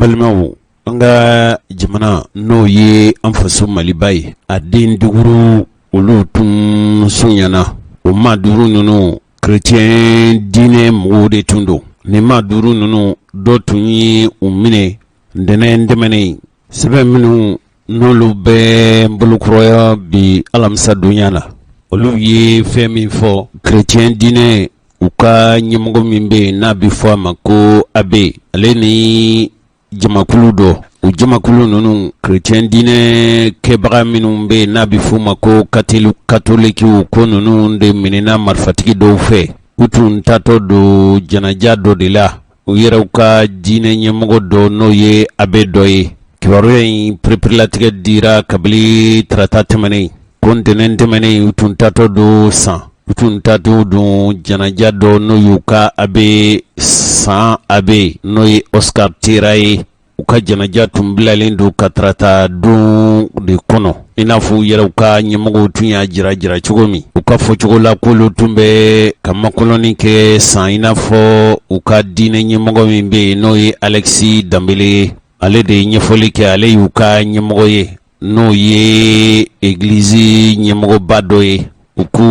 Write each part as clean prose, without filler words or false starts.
An balimaw, an ka jamana, n'o ye an faso Maliba ye, a den duuru, olu tun sonyana. O maa duuru ninnu, kerecɛn diinɛ mɔgɔw de tun don. Nin maa duuru ninnu, dɔ tun ye u minɛ ntɛnɛn tɛmɛnen. Sɛbɛn minnu n'olu bɛ bolokɔrɔya bi alamisa donya la, olu ye fɛn min fɔ, kerecɛn diinɛ u ka ɲɛmɔgɔ min bɛ yen n'a bɛ fɔ a ma ko abe, ale ni jamakulu dɔ, o jamakulu ninnu, kerecɛn diinɛ kɛbaga minnu bɛ yen n'a bɛ f'u ma ko katolikiw, ko ninnu de minɛna marifatigi dɔw fɛ. U tun taatɔ don janaja dɔ de la, u yɛrɛw ka diinɛ ɲɛmɔgɔ dɔ, n'o ye abe dɔ ye. Kibaruya in pereperelatigɛ dira kabini tarata tɛmɛnen, ko ntɛnɛn tɛmɛnen, u tun taatɔ don San, u tun taatɔ don janaja dɔ, n'o y'u ka abe San abe, n'o ye Oscar Tera ye. U ka janaja tun bilalen don ka tarata don de kɔnɔ, i n'a fɔ u yɛrɛw ka ɲɛmɔgɔw tun y'a jira jira cogo min. U ka fɔcogo la, k'olu tun bɛ ka makɔnɔni kɛ San, i n'a fɔ u ka diinɛ ɲɛmɔgɔ min bɛ yen, n'o ye Alexis Danbele ye, ale de ye ɲɛfɔli kɛ. Ale y'u ka ɲɛmɔgɔ ye, n'o ye egilizi ɲɛmɔgɔba dɔ ye. U ko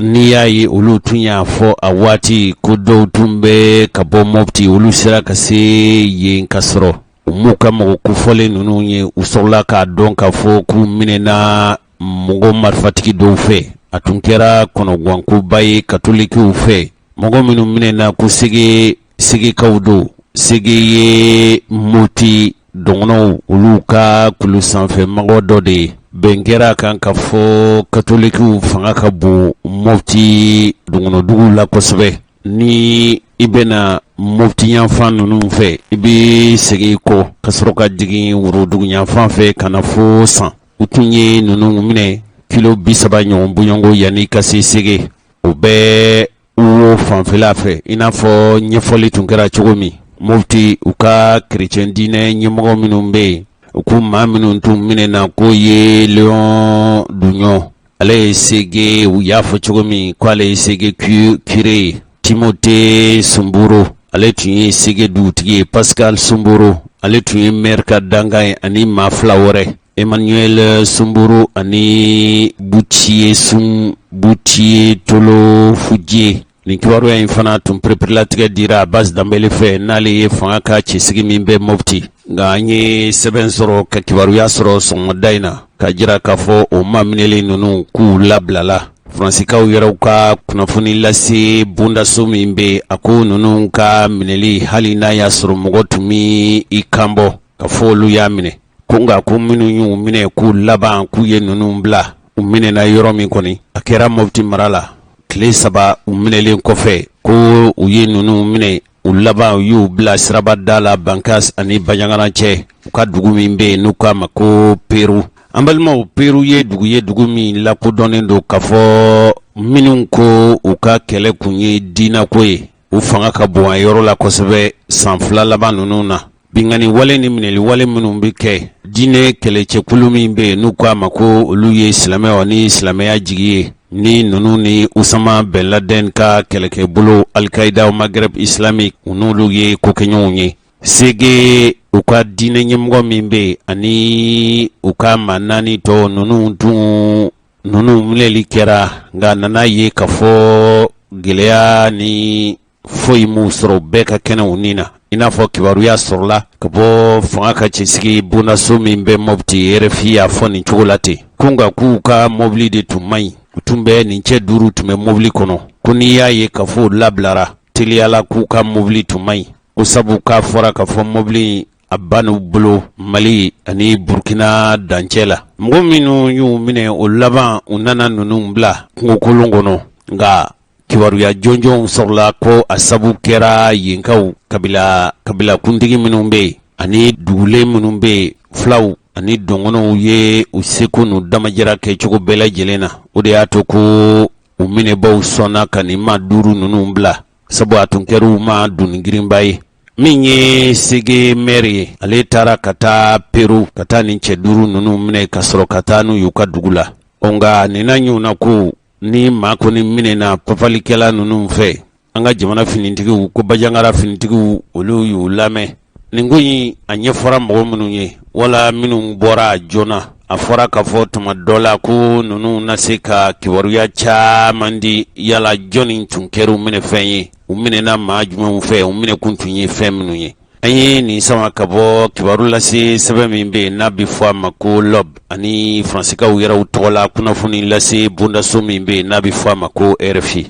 n'i y'a ye olu tun y'a fɔ a waati ko dɔw tun bɛ ka bɔ Mɔpti, olu sera ka se yen ka sɔrɔ u m'u ka mɔgɔ kofɔlen ninnu ye. U sɔrɔla k'a dɔn k'a fɔ k'u minɛna mɔgɔ marifatigi dɔw fɛ. A tun kɛra kɔnɔgwankoba ye katolikiw fɛ. Mɔgɔ minnu minɛna, ko Sege, Segekaw don. Sege ye Moti dɔgɔnɔw, olu ka kulu sanfɛ mɔgɔ dɔ de ye. Bɛn kɛra a kan ka fɔ katolikiw fanga ka bon Mɔti dɔgɔnɔduguw la kosɛbɛ. Ni i bɛna Mɔti yanfan ninnu fɛ, i bɛ segin i kɔ ka sɔrɔ ka jigin worodugu yanfan fɛ ka na fo San. U tun ye ninnu minɛ kilo 30 ɲɔgɔn bɔɲɔgɔnko yanni ka se Sege, o bɛɛ wo fanfɛla fɛ, i n'a fɔ ɲɛfɔli tun kɛra cogo min. Mopti, u ka kerecɛn diinɛ ɲɛmɔgɔ minnu bɛ yen, u ko maa minnu tun minɛna, k'o ye Leon Duɲɔ, ale ye Sege, u y'a fɔ cogo min ko ale ye Sege curé ye, Timote Sunburo, ale tun ye Sege dugutigi ye, Pascal Sunburo, ale tun ye maire ka dankan ye, ani maa fila wɛrɛ, Emmanuel Sunburu ani Butiye Sun Butiye Tolo Fujie. Nin kibaruya in fana tun pereperelatigɛ dira Abbas Danbele fɛ, n'ale ye fanga ka cɛsigi min bɛ Mopti. Nka an ye sɛbɛn sɔrɔ ka kibaruya sɔrɔ sɔgɔmada in na ka jira k'a fɔ o maa minɛlen ninnu, k'u labilala. Faransikaw yɛrɛw ka kunnafoni lase bondaso min bɛ, a ko ninnu ka minɛli, hali n'a y'a sɔrɔ mɔgɔ tun bɛ i kan bɔ ka fɔ olu y'a minɛ, ko nka ko minnu y'u minɛ, k'u laban k'u ye ninnu bila u minɛna yɔrɔ min kɔni, a kɛra Mopti mara la. Tile 3 u minɛlen kɔfɛ, ko u ye ninnu minɛ, u laban u y'u bila sirabada la Bankas ani Banjagara cɛ, u ka dugu min bɛ yen n'u k'a ma ko Peru. An balimaw, Peru ye dugu ye, dugu min lakodɔnnen don k'a fɔ minnu ko u ka kɛlɛ kun ye diinako ye, u fanga ka bon a yɔrɔ la kosɛbɛ. San 2 laban ninnu na, binkanni wale ni minɛli wale minnu bɛ kɛ, diinɛ kɛlɛcɛkulu min bɛ yen n'u k'a ma ko olu ye silamɛw ni silamɛya jigi ye, ni ninnu ni Usama Ben Laden ka kɛlɛkɛbolo Al-Qaïda Maghreb islamique, u n'olu ye kokɛɲɔgɔnw ye. Sege, u ka diinɛ ɲɛmɔgɔ min bɛ yen, ani u ka maa naani tɔ ninnu tun, ninnu minɛli kɛra, nka nana ye k'a fɔ gɛlɛya ni foyi m'u sɔrɔ, bɛɛ ka kɛnɛ u ni na, i n'a fɔ kibaruya sɔrɔla ka bɔ fanga ka cɛsigi bondaso min bɛ Mopti, RFI y'a fɔ nin cogo la ten, ko nka k'u ka mobili de tun man ɲi. U tun bɛ nin cɛ duuru tun bɛ mobili kɔnɔ, ko n'i y'a ye k'a fɔ u labilara teliyala, k'u ka mobili tun man ɲi, ko sabu k'a fɔra k'a fɔ mobili a bann'u bolo Mali ani Burukina dancɛ la. Mɔgɔ minnu y'u minɛ, o laban u nana ninnu bila kungokolon kɔnɔ, nka kibaruya jɔnjɔnw sɔrɔla ko a sabu kɛra yenkaw kabila kabila kuntigi minnu bɛ yen ani dugulen minnu bɛ yen, fulaw ani dɔgɔnɔw ye u seko n'u damajira kɛcogo bɛɛ lajɛlen na. O de y'a to ko u minɛbaw sɔnna ka nin maa duuru ninnu bila, sabu a tun kɛra u ma doni girinba ye. Min ye Sege mɛri ye, ale taara ka taa Peru ka taa nin cɛ duuru ninnu minɛ ka sɔrɔ ka taa n'u y'u ka dugu la. Nka nin n'a ɲɔgɔnna ko ni maa kɔni minɛna papalikɛla ninnu fɛ, an ka jamana finitigiw ko Bajangara finitigiw, olu y'u lamɛn. Nin ko in a ɲɛfɔra mɔgɔ minnu ye wala minnu bɔra joona, a fɔra k'a fɔ tuma dɔ la ko ninnu na se ka kibaruya caman di yala jɔnni tun kɛra u minɛfɛn ye, u minɛna maa jumɛnw fɛ, u minɛkun tun ye fɛn minnu ye. An ye nin sama ka bɔ kibaru lase sɛbɛn min bɛ yen n'a bɛ fɔ a ma ko L'Aube, ani Faransikaw yɛrɛw tɔgɔla kunnafoni lase bondaso min bɛ yen n'a bɛ fɔ a ma ko RFI.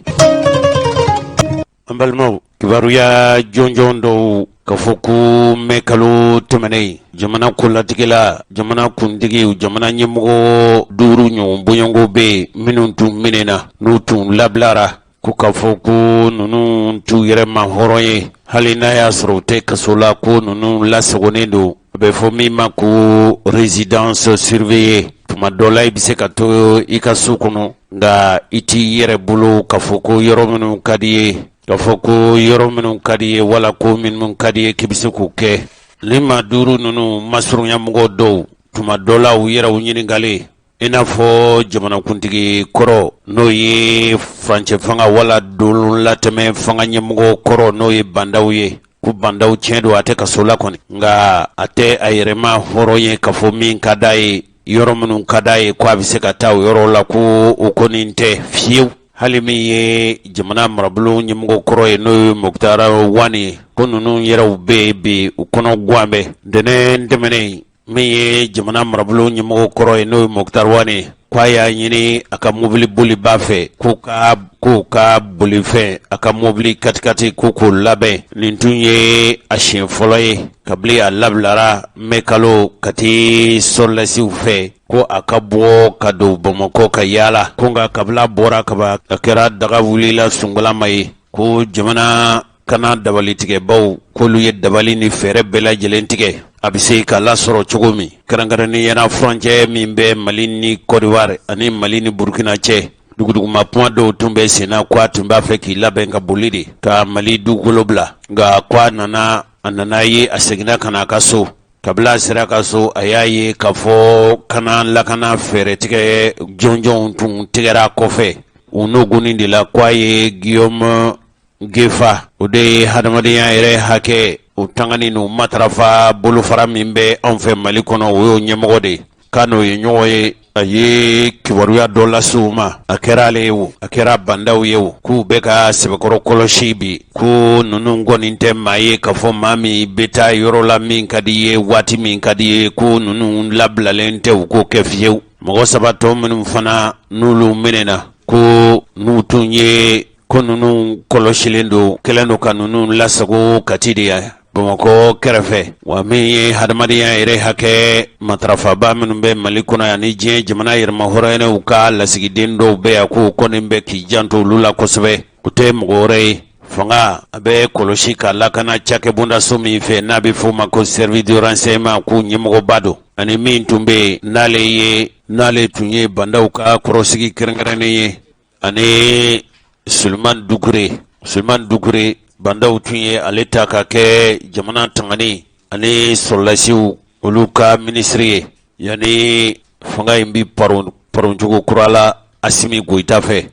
An balimaw, kibaruya jɔnjɔn dɔw ka fɔ ko mɛ kalo tɛmɛnen, jamana kolatigɛla, jamana kuntigiw, jamana ɲɛmɔgɔ duuru ɲɔgɔn bɔɲɔgɔnko bɛ yen minnu tun minɛna, n'u tun labilara, ko k'a fɔ ko ninnu t'u yɛrɛ ma hɔrɔn ye, hali n'a y'a sɔrɔ u tɛ kaso la, ko ninnu lasagonnen don, a bɛ fɔ min ma ko résidence surveillée. Tuma dɔ la, i bɛ se ka to i ka so kɔnɔ, nka i t'i yɛrɛ bolo k'a fɔ ko yɔrɔ minnu ka di ye, k'a fɔ ko yɔrɔ minnu ka di ye wala ko minnu ka di ye k'i bɛ se k'o kɛ. Ni maa duuru ninnu masurunya mɔgɔ dɔw, tuma dɔ la u yɛrɛw ɲininkalen, i n'a fɔ jamanakuntigi kɔrɔ n'o ye furancɛ fanga wala donlatɛmɛ fanga ɲɛmɔgɔ kɔrɔ n'o ye Bah N'Daw ye, ko Bah N'Daw tiɲɛ don, a tɛ kaso la kɔni, nka a tɛ a yɛrɛ ma hɔrɔn ye k'a fɔ min ka d'a ye, yɔrɔ minnu ka d'a ye, ko a bɛ se ka taa o yɔrɔ la, ko o kɔni tɛ fiyewu. Hali min ye jamana marabolo ɲɛmɔgɔ kɔrɔ ye n'o ye Moctar Ouane ye, ko ninnu yɛrɛw bɛ yen bi, u kɔnɔ gan bɛ. Ntɛnɛn tɛmɛnen, min ye jamana marabolo ɲɛmɔgɔ kɔrɔ ye n'o ye Moctar Ouane ye, ko a y'a ɲini a ka mobili boliba fɛ ko ka k'o ka bolifɛn, a ka mobili katikati, ko k'o labɛn. Nin tun ye a siɲɛ fɔlɔ ye kabini a labilara mɛ kalo Kati sɔrɔdasiw fɛ ko a ka bɔ ka don Bamakɔ ka yaala. Ko nka kabini a bɔra kaba, a kɛra daga wulila sunkalama ye, ko jamana kana dabalitigɛbaw k'olu ye dabali ni fɛɛrɛ bɛɛ lajɛlen tigɛ a bɛ se ka lasɔrɔ cogo min, kɛrɛnkɛrɛnnenya la furancɛ min bɛ Mali ni Kɔdiwari ani Mali ni Burukina cɛ. Duguduguma kuma dɔw tun bɛ senna ko a tun b'a fɛ k'i labɛn ka boli de ka Mali dugukolo bila, nka ko a nana ye a seginna ka na a ka so. Kabini a sera ka so, a y'a ye k'a fɔ kana lakana fɛɛrɛtigɛ jɔnjɔnw tun tigɛra a kɔfɛ. U n'o gunni de la ko a ye Guillaume Ngefa, o de ye hadamadenya yɛrɛ hakɛ o tangani n'o matarafa bolofara min bɛ anw fɛ Mali kɔnɔ, o y'o ɲɛmɔgɔ de ye, k'a n'o ye ɲɔgɔn ye. A ye kibaruya dɔ lase u ma, a kɛra ale ye o, a kɛra Bah N'Daw ye o, k'u bɛ ka sɛbɛkɔrɔ kɔlɔsi bi, ko ninnu kɔni tɛ maa ye k'a fɔ maa min bɛ taa yɔrɔ la min ka di ye, waati min ka di ye, ko ninnu labilalen tɛ u k'o kɛ fiyewu. Mɔgɔ saba tɔ minnu fana n'olu minɛna, ko n'u tun ye ko ninnu kɔlɔsilen don, kɛlen don ka ninnu lasago Kati de yan Bamakɔ kɛrɛfɛ. Wa min ye hadamadenya yɛrɛ hakɛ matarafaba minnu bɛ Mali kɔnɔ yan ni diɲɛ jamana yɛrɛmahɔrɔnyaw ka lasigiden dɔw bɛ yan, k'o kɔni bɛ k'i janto olu la kosɛbɛ. O tɛ mɔgɔ wɛrɛ ye, fanga a bɛ kɔlɔsi ka lakana cakɛbondaso min fɛ n'a bɛ f'o ma ko service de renseignement, k'u ɲɛmɔgɔba don, ani min tun bɛ yen n'ale tun ye Bah N'Daw ka kɔrɔsigi kɛrɛnkɛrɛnnen ye, ani Suleiman Dukure. Suleiman Dukure, Bah N'Daw tun ye ale ta ka kɛ jamana tangani ani sɔrɔdasiw olu ka minisiri ye yanni fanga in bɛ paroncogo kura la Asimi Goyita fɛ.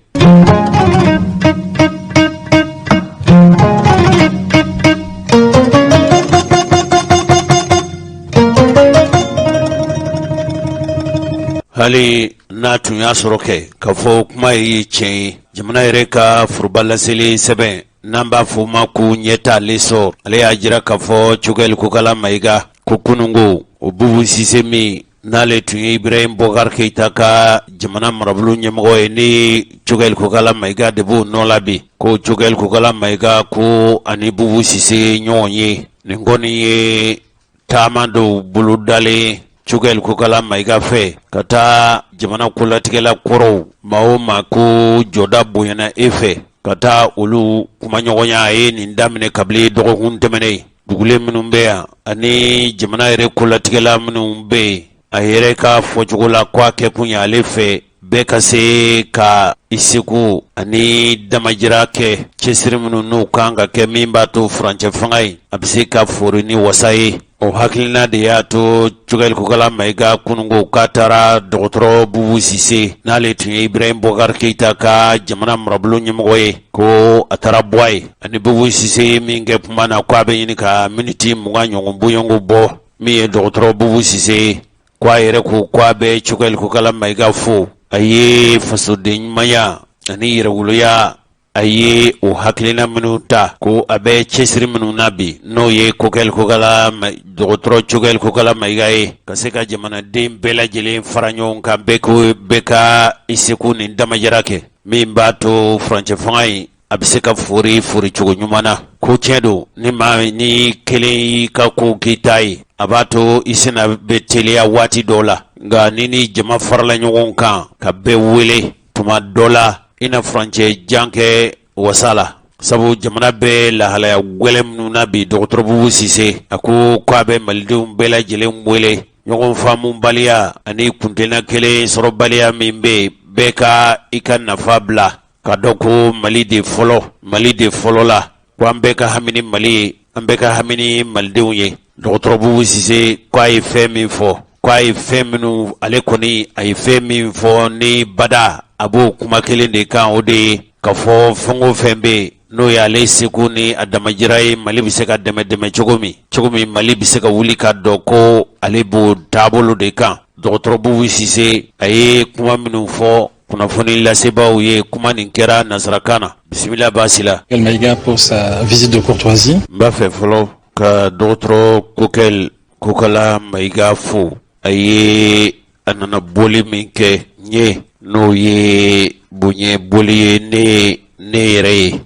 Hali n'a tun y'a sɔrɔ kɛ k'a fɔ kuma ye tiɲɛ ye, jamana yɛrɛ ka foroba laseli sɛbɛn n'an b'a fɔ o ma ko Ɲɛtaa, L'Essor, ale y'a jira k'a fɔ Choguel Kokala Mayiga ko kununko o Bubu Sise min n'ale tun ye Ibrahim Boubacar Keita ka jamana marabolo ɲɛmɔgɔ ye, ni Choguel Kokala Mayiga de b'o nɔ la bi, ko Choguel Kokala Mayiga ko ani Bubu Sise ɲɔgɔn ye. Nin kɔni ye taama dɔw bolodalen Choguel Kokala Mayiga fɛ ka taa jamana kolatigɛla kɔrɔw, maa o maa ko jɔda bonyana e fɛ, ka taa olu kumaɲɔgɔnya. A ye nin daminɛ kabini dɔgɔkun tɛmɛnen. Dugulen minnu bɛ yan ani jamana yɛrɛ kolatigɛla minnu bɛ yen, a yɛrɛ ka fɔcogo la ko a kɛkun ye ale fɛ Bɛɛ ka se ka i seko ani damajira kɛ cɛsiri minnu n'u kan ka kɛ min b'a to furancɛ fanga in a bɛ se ka fori ni wasa ye. O hakilina de y'a to Choguel Kokalla Maïga kununko k'a taara dɔgɔtɔrɔ Boubou Cissé, n'ale tun ye Ibrahim Boubacar Keïta ka jamana marabolo ɲɛmɔgɔ ye, ko a taara bɔ a ye. Ani Boubou Cissé ye min kɛ kuma na, ko a bɛ ɲini ka miniti 20 ɲɔgɔn bɔɲɔgɔnko bɔ. Min ye dɔgɔtɔrɔ Boubou Cissé ye, ko a yɛrɛ ko ko a bɛ Choguel Kokalla Maïga fo, a ye fasoden ɲumanya ani yɛrɛwoloya, a ye o hakilina minnu ta, ko a bɛ cɛsiri minnu na bi, n'o ye Choguel Kokalla, dɔgɔtɔrɔ Choguel Kokalla Maïga ye, ka se ka jamanaden bɛɛ lajɛlen fara ɲɔgɔn kan, bɛɛ ko bɛɛ ka i seko ni damajira kɛ min b'a to furancɛ fanga in a bɛ se ka fori fori cogo ɲuman na. Ko tiɲɛ don, ni maa ni kelen y'i ka ko k'i ta ye, a b'a to i senna bɛ teliya waati dɔw la, nka ni ni jama farala ɲɔgɔn kan ka bɛɛ wele, tuma dɔ la i na furancɛ jan kɛ wasa la, sabu jamana bɛ lahalaya gɛlɛn minnu na bi. Dɔgɔtɔrɔ Boubou Cissé, a ko k'a bɛ malidenw bɛɛ lajɛlen wele, ɲɔgɔn faamubaliya ani kuntilenna kelen sɔrɔbaliya min bɛ yen, bɛɛ ka i ka nafa bila, ka dɔn ko Mali de fɔlɔ, Mali de fɔlɔ la, ko an bɛɛ ka hami ni Mali ye, an bɛɛ ka hami ni malidenw ye. Dɔgɔtɔrɔ Boubou Cissé ko a ye fɛn min fɔ, ko a ye fɛn minnu, ale kɔni a ye fɛn min fɔ ni bada, a b'o kuma kelen de kan, o de ye ka fɔ fɛn o fɛn bɛ yen n'o y'ale seko ni a damajira ye, Mali bɛ se ka dɛmɛ dɛmɛ cogo min, cogo min Mali bɛ se ka wuli ka dɔn, ko ale b'o taabolo de kan. Dɔgɔtɔrɔ Boubou Cissé, a ye kuma minnu fɔ kunnafoni lasebaaw ye, kuma nin kɛra nansarakan na. Bisimila baasi la. Maïga pour sa visite de courtoisie. N b'a fɛ fɔlɔ ka dɔgɔtɔrɔ Choguel Kokalla Maïga fo, a ye a nana boli min kɛ n ye, n'o ye bonya boli ye ne yɛrɛ ye.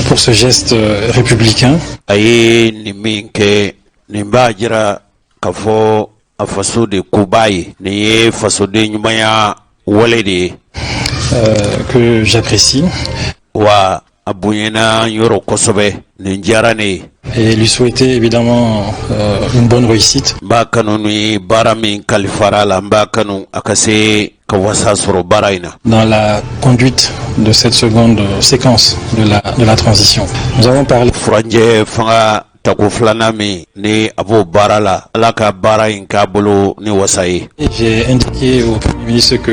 Pour ce geste républicain. A ye nin min kɛ, nin b'a jira k'a fɔ a faso de ko b'a ye, nin ye fasoden ɲumanya wale de ye. Que j'apprécie. Wa a bonyana yɔrɔ kosɛbɛ, nin diyara ne ye. Et lui souhaiter évidemment une bonne réussite. N b'a kanu ni baara min kalifara la, n b'a kanu a ka se ka wasa sɔrɔ baara in na. Dans la conduite de cette seconde séquence de la transition. Nous avons parlé. Furancɛ fanga tako filanan min ni a b'o baara la, Ala ka baara in k'a bolo ni wasa ye. J'ai indiqué au Premier ministre que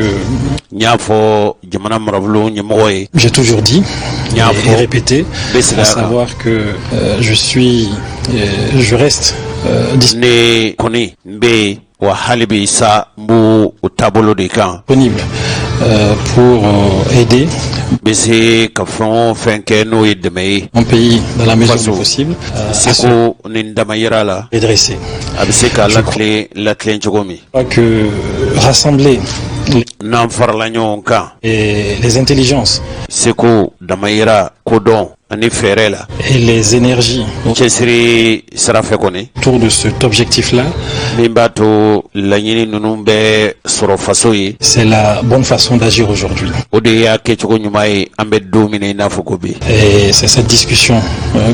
N y'a fɔ jamana marabolo ɲɛmɔgɔ ye. j'ai toujours dit et répété, à savoir que je suis et je reste Ne kɔni n bɛ yen wa, hali bi sa n b'o o taabolo de kan. disponible pour aider Bɛ se ka fɛn o fɛn kɛ n'o ye dɛmɛ ye. mon pays dans la mesure du possible. Seko ni damayira la. Redresser. A bɛ se ka latilen latilen cogo min. Que rassembler N'an farala ɲɔgɔn kan. et les intelligences Seko damayira, kodɔn ani fɛɛrɛ la. et les énergies Cɛsiri sira fɛ kɔni. autour de cet objectif-là, Min b'a to laɲini ninnu bɛ sɔrɔ faso ye. c'est la bonne façon d'agir aujourd'hui. O de y'a kɛcogo ɲuman ye an bɛ don min na i n'a fɔ ko bi. Et c'est cette discussion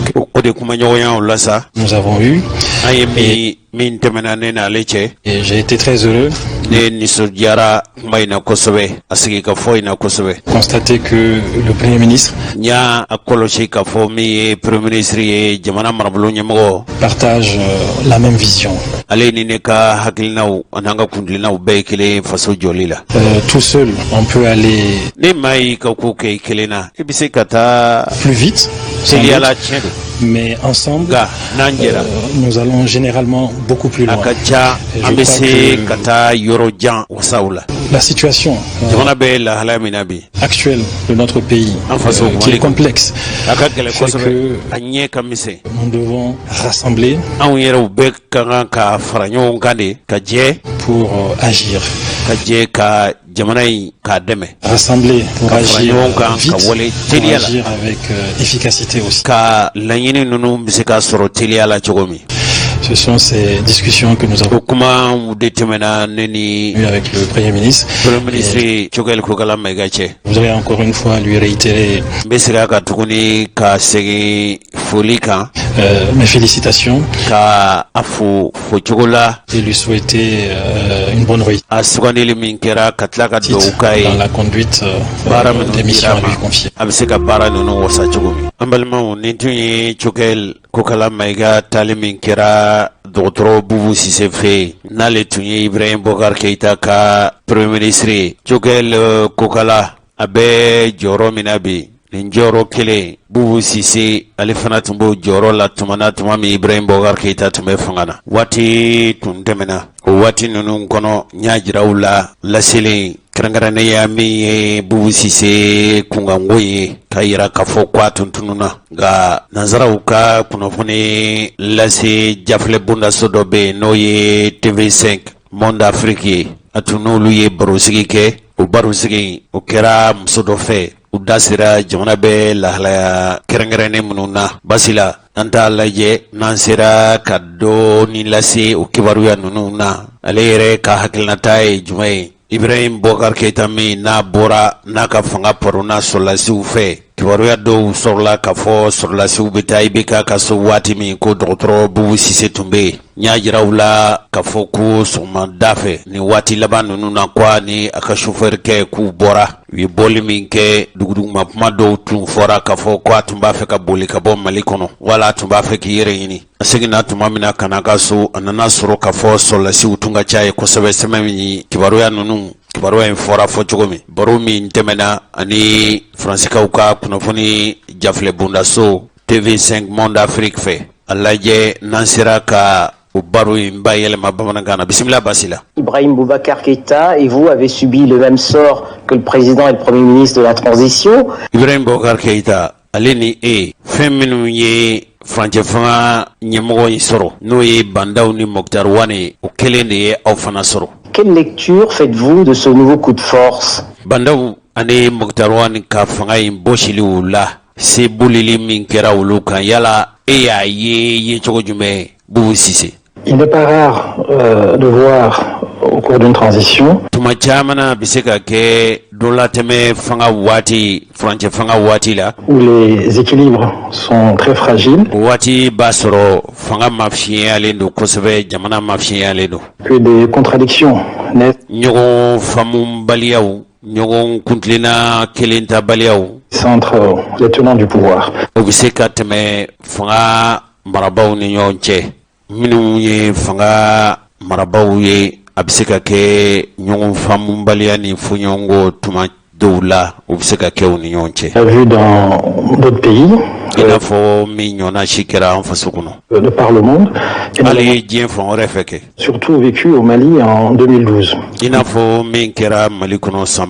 que O de kumaɲɔgɔnyaw la sa. nous avons eue. An ye min tɛmɛna ne n'ale cɛ. Et j'ai été très heureux Ne nisɔndiyara kuma in na kosɛbɛ, a sigi ka fɔ in na kosɛbɛ. constater que le Premier ministre N y'a a kɔlɔsi k'a fɔ min ye Premier ministre ye, jamana marabolo ɲɛmɔgɔ, partage la même vision. ale ni ne ka hakilinaw an'an ka kuntilennaw bɛɛ ye kelen ye faso jɔli la. Tout seul, on peut aller Ni maa y'i ka ko kɛ i kelen na, i bɛ se ka taa plus vite, sans teliya doute, la, tiɲɛ don. mais ensemble, Nka n'an jɛra, nous allons généralement beaucoup plus loin. a ka ca an bɛ se ka taa yɔrɔ jan wasaw la. La situation Jamana bɛ lahalaya min na bi, actuelle de notre pays, qui est complexe, a ka gɛlɛn kosɛbɛ, a ɲɛ ka misɛn. Nous devons rassembler Anw yɛrɛw bɛɛ ka kan ka fara ɲɔgɔn kan de ka jɛ pour agir. Ka jɛ ka jamana in k'a dɛmɛ. Rassembler pour agir vite, ka wale pour teliya la. agir avec efficacité aussi. Ka laɲini ninnu bɛ se ka sɔrɔ teliya la cogo min. Ce sont ces discussions que nous avons O kuma de tɛmɛna ne ni eues avec le Premier ministre. Premier ministre Choguel Kokalla Maïga cɛ. Je voudrais encore une fois lui réitérer N bɛ segin a kan tuguni ka segin foli kan. Mes félicitations. Ka a fo focogo la. Et lui souhaiter une bonne réussite. A sugandili min kɛra, ka tila ka dugawu k'a ye. Dans la conduite baara minnu des missions à lui confier. A bɛ se ka baara ninnu wasa cogo min. An balimaw, nin tun ye Choguel Kokala Mayiga taali min kɛra dɔgɔtɔrɔ Bubu Sise fɛ yen, n'ale tun ye Ibrahim Boubacar Keïta ka premier ministre ye. Choguel Kokala, a bɛ jɔyɔrɔ min na bi, nin jɔyɔrɔ kelen, Bubu Sise ale fana tun b'o jɔyɔrɔ la tuma na, tuma min Ibrahim Boubacar Keïta tun bɛ fanga na. Waati tun tɛmɛna, o waati ninnu kɔnɔ, n y'a jira u la laseli kɛrɛnkɛrɛnnenya min ye Bubu Sise kunkanko ye, k'a yira k'a fɔ ko a tun tununna. Nka nansaraw ka kunnafoni lase jafilɛ bondaso dɔ bɛ yen, n'o ye TV5 Monde Afrique ye, a tun n'olu ye barosigi kɛ. O barosigi, o kɛra muso dɔ fɛ. U da sera jamana bɛ lahalaya kɛrɛnkɛrɛnnen minnu na. Basi la, an t'a lajɛ n'an sera ka dɔɔni lase o kibaruya ninnu na. Ale yɛrɛ ka hakilinata ye jumɛn ye? Ibrahim Boubacar Keïta min n'a bɔra, n'a ka fanga paronna sɔrɔlasiw fɛ, kibaruya dɔw sɔrɔla k'a fɔ sɔrɔlasiw bɛ taa IBK ka so waati min, ko dɔgɔtɔrɔ Bubu Sise tun bɛ yen. N y'a jira u la k'a fɔ ko sɔgɔmada fɛ, nin waati laban ninnu na, ko a ni a ka chauffeur kɛ k'u bɔra. U ye bɔli min kɛ, duguduguma kuma dɔw tun fɔra k'a fɔ ko a tun b'a fɛ ka boli ka bɔ Mali kɔnɔ, wala a tun b'a fɛ k'i yɛrɛ ɲini. A seginna tuma min na ka n'a ka so, a nana sɔrɔ k'a fɔ sɔrɔlasiw tun ka ca ye kosɛbɛ. Sɛbɛn min kibaruya ninnu, kibaruya in fɔra fɔ cogo min, baro min tɛmɛna ani Faransikaw ka kunnafoni jafilɛ bondaso TV5 Monde Afrique fɛ, a lajɛ n'an sera ka o baro in bayɛlɛma bamanankan na. Bisimila, basi la. Ibrahim Boubacar Keïta et vous avez subi le même sort que le président et le premier ministre de la transition. Ibrahim Boubacar Keïta, ale ni e, fɛn minnu ye furancɛ fanga ɲɛmɔgɔ in sɔrɔ, n'o ye Bah N'Daw ni Moctar Ouane ye, o kelen de ye aw fana sɔrɔ. Quelle lecture faites-vous de ce nouveau coup de force? Bah N'Daw ani Moctar Ouane ka fanga in bɔsili la, se bolili min kɛra olu kan, yala e y'a ye ye cogo jumɛn, Bubu Sise? Il n'est pas rare de voir au cours d'une transition Tuma caman na, a bɛ se ka kɛ dɔ latɛmɛ fanga waati, furancɛ fanga waati la, où les équilibres sont très fragiles, o waati b'a sɔrɔ fanga mafiɲɛyalen don kosɛbɛ, jamana mafiɲɛyalen don, que des contradictions naissent ɲɔgɔn faamubaliyaw, ɲɔgɔn kuntilenna kelen tabaliyaw entre les tenants du pouvoir. O bɛ se ka tɛmɛ fanga marabaaw ni ɲɔgɔn cɛ. Minnu ye fanga marabaaw ye, a bɛ se ka kɛ ɲɔgɔn faamubaliya ni fɔɲɔgɔnkɔ, tuma dɔw la, o bɛ se ka kɛ u ni ɲɔgɔn cɛ. On a vu dans d'autres pays, I n'a fɔ min ɲɔgɔnna si kɛra an faso kɔnɔ, de par le monde, et hali diɲɛ fan wɛrɛ fɛ kɛ, surtout vécu au Mali en 2012. I n'a fɔ min kɛra Mali kɔnɔ san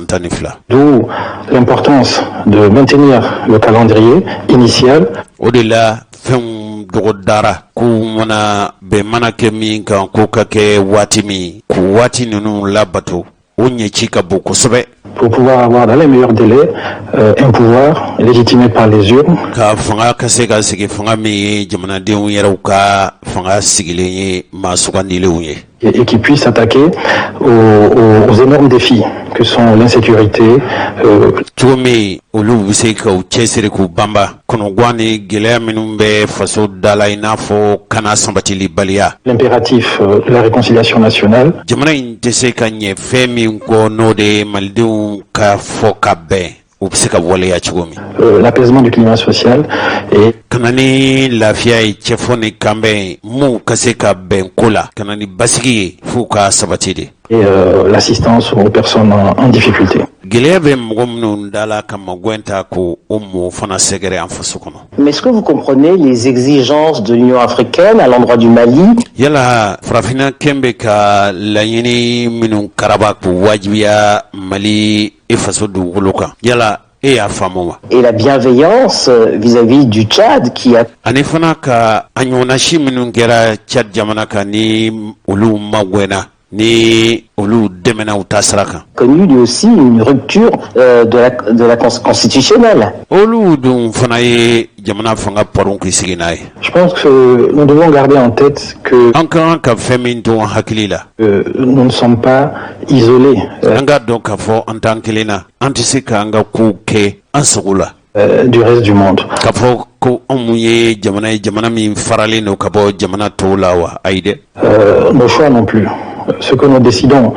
2012. D'où l'importance de maintenir le calendrier initial. O de la, fɛnw dɔgɔdara k'u mana bɛn, mana kɛ min kan, k'o ka kɛ waati min, k'o waati ninnu labato, o ɲɛci ka bon kosɛbɛ, pour pouvoir avoir dans les meilleurs délais un pouvoir légitimé par les urnes ka fanga ka se ka sigi, fanga min ye jamanadenw yɛrɛw ka fanga sigilen ye, maa sugandilenw ye, et qui puisse s'attaquer aux énormes défis que sont l'insécurité, cogo min olu bɛ se ka u cɛsiri k'u banba kɔnɔguwan ni gɛlɛya minnu bɛ faso da la, i n'a fɔ kana sabatilibaliya, l'impératif de la réconciliation nationale, Jamana in tɛ se ka ɲɛ fɛn min kɔ, n'o de ye malidenw ka fɔ ka bɛn, u bɛ se ka waleya cogo min, l'apaisement du climat social et ka na ni lafiya ye, cɛfɔ ni kanbɛn, mun ka se ka bɛn ko la, ka na ni basigi ye, f'u ka sabati de, et l'assistance aux personnes en difficulté. Gɛlɛya bɛ mɔgɔ minnu da la, ka magɛn ta ko o mɔgɔ fana sɛgɛrɛ an faso kɔnɔ. Mais est-ce que vous comprenez les exigences de l'Union africaine à l'endroit du Mali? Yala farafinna kɛn bɛ ka laɲini minnu karaba k'u wajibiya Mali e faso dugukolo kan, yala e y'a faamu wa? Et la bienveillance vis-à-vis du Tchad qui a Ani fana ka a ɲɔgɔnnasi minnu kɛra Tchad jamana kan, ni olu magɛnna, ni olu dɛmɛna u ta sira kan, connu lui aussi une rupture de la constitutionnelle. Olu dun fana ye jamana fanga paron k'i sigi n'a ye. Je pense que nous devons garder en tête que An ka kan ka fɛn min to an hakili la, nous ne sommes pas isolés. An k'a dɔn k'a fɔ an t'an kelen na, an tɛ se k'an ka kow kɛ an sago la. Du reste du monde. K'a fɔ ko anw ye jamana ye, jamana min faralen don ka bɔ jamana tɔw la wa? Ayi dɛ. Nos choix non plus. Ce que nous décidons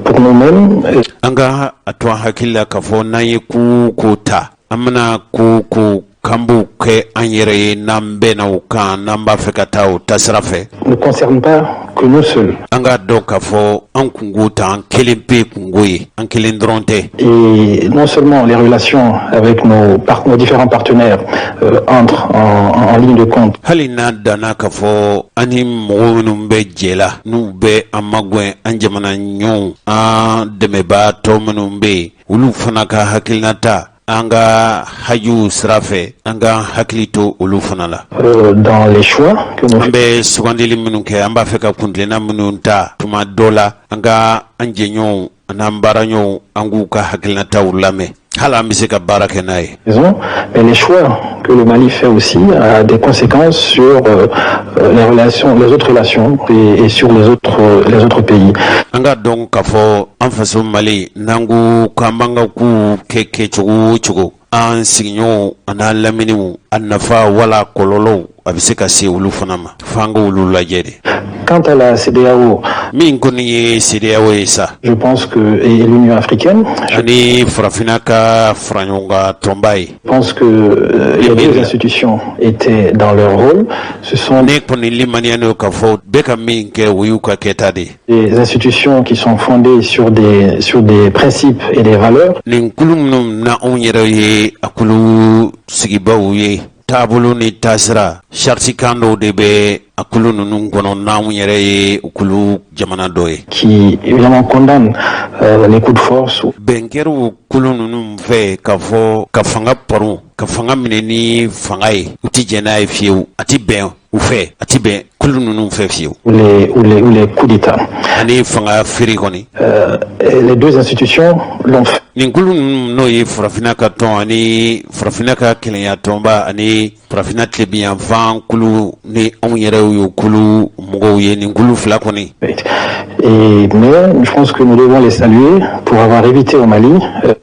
pour nous-mêmes. An ka a to an hakili la k'a fɔ n'an ye ko ko ta, an bɛna ko ko k'an b'o kɛ an yɛrɛ ye, n'an bɛnna o kan, n'an b'a fɛ ka taa o taasira fɛ, ne concerne pas que nous seuls. An k'a dɔn k'a fɔ an kunko t'an kelen pe kunko ye, an kelen dɔrɔn tɛ. Et non seulement les relations avec nos différents partenaires entrent en ligne de compte. Hali n'a danna k'a fɔ an ni mɔgɔ minnu bɛ jɛ la, n'u bɛ an magɛn, an jamana ɲɔgɔnw, an dɛmɛbaatɔ minnu bɛ yen, olu fana ka hakilinata, an ka hajuw sira fɛ, an ka hakili to olu fana la. Dans les choix que nous An bɛ sugandili minnu kɛ, an b'a fɛ ka kuntilenna minnu ta, tuma dɔ la, an ka an jɛɲɔgɔnw an'an baaraɲɔgɔnw, an k'u ka hakilinataw lamɛn, hali an bɛ se ka baara kɛ n'a ye. Faisons, mais les choix que le Mali fait aussi a des conséquences sur les relations, les autres relations et sur les autres pays. An ka dɔn k'a fɔ an faso Mali, n'an ko k'an b'an ka kow kɛ kɛcogo o cogo, an sigiɲɔgɔnw an'an laminiw, a nafa wala kɔlɔlɔw, a bɛ se ka se olu fana ma, f'an k'olu lajɛ de. Quant à la CEDEAO, Min kɔni ye CEDEAO ye sa, je pense que et l'Union africaine, je ani Farafinna ka faraɲɔgɔnkan tɔnba ye, pense que les deux institutions étaient dans leur rôle. Ce sont ne kɔni limaniya n'o k'a fɔ bɛɛ ka min kɛ, o y'u ka kɛta de ye. des institutions qui sont fondées sur des principes et des valeurs. Nin kulu minnu na, anw yɛrɛ ye a kulu sigibaw ye, taabolo ni taasira, saritikan dɔw de bɛ a kulu ninnu kɔnɔ, n'anw yɛrɛ ye kulu jamana dɔ ye, qui évidemment condamnent les coups de force. Bɛn kɛr'o kulu ninnu fɛ k'a fɔ ka fanga paron, ka fanga minɛ ni fanga ye, u ti jɛn n'a ye fiyewu. A ti bɛn u fɛ, a ti bɛn kulu ninnu fɛ fiyewu. Ou les coups d'État. Ani fanga feere kɔni. Et les deux institutions l'ont fait. Nin kulu ninnu, n'o ye Farafinna ka tɔn ani Farafinna ka kelenya tɔnba ani Farafinna tilebinyanfan kulu, ni anw yɛrɛ y'o kulu mɔgɔw ye, nin kulu fila kɔni, Mais je pense que nous devons les saluer pour avoir évité au Mali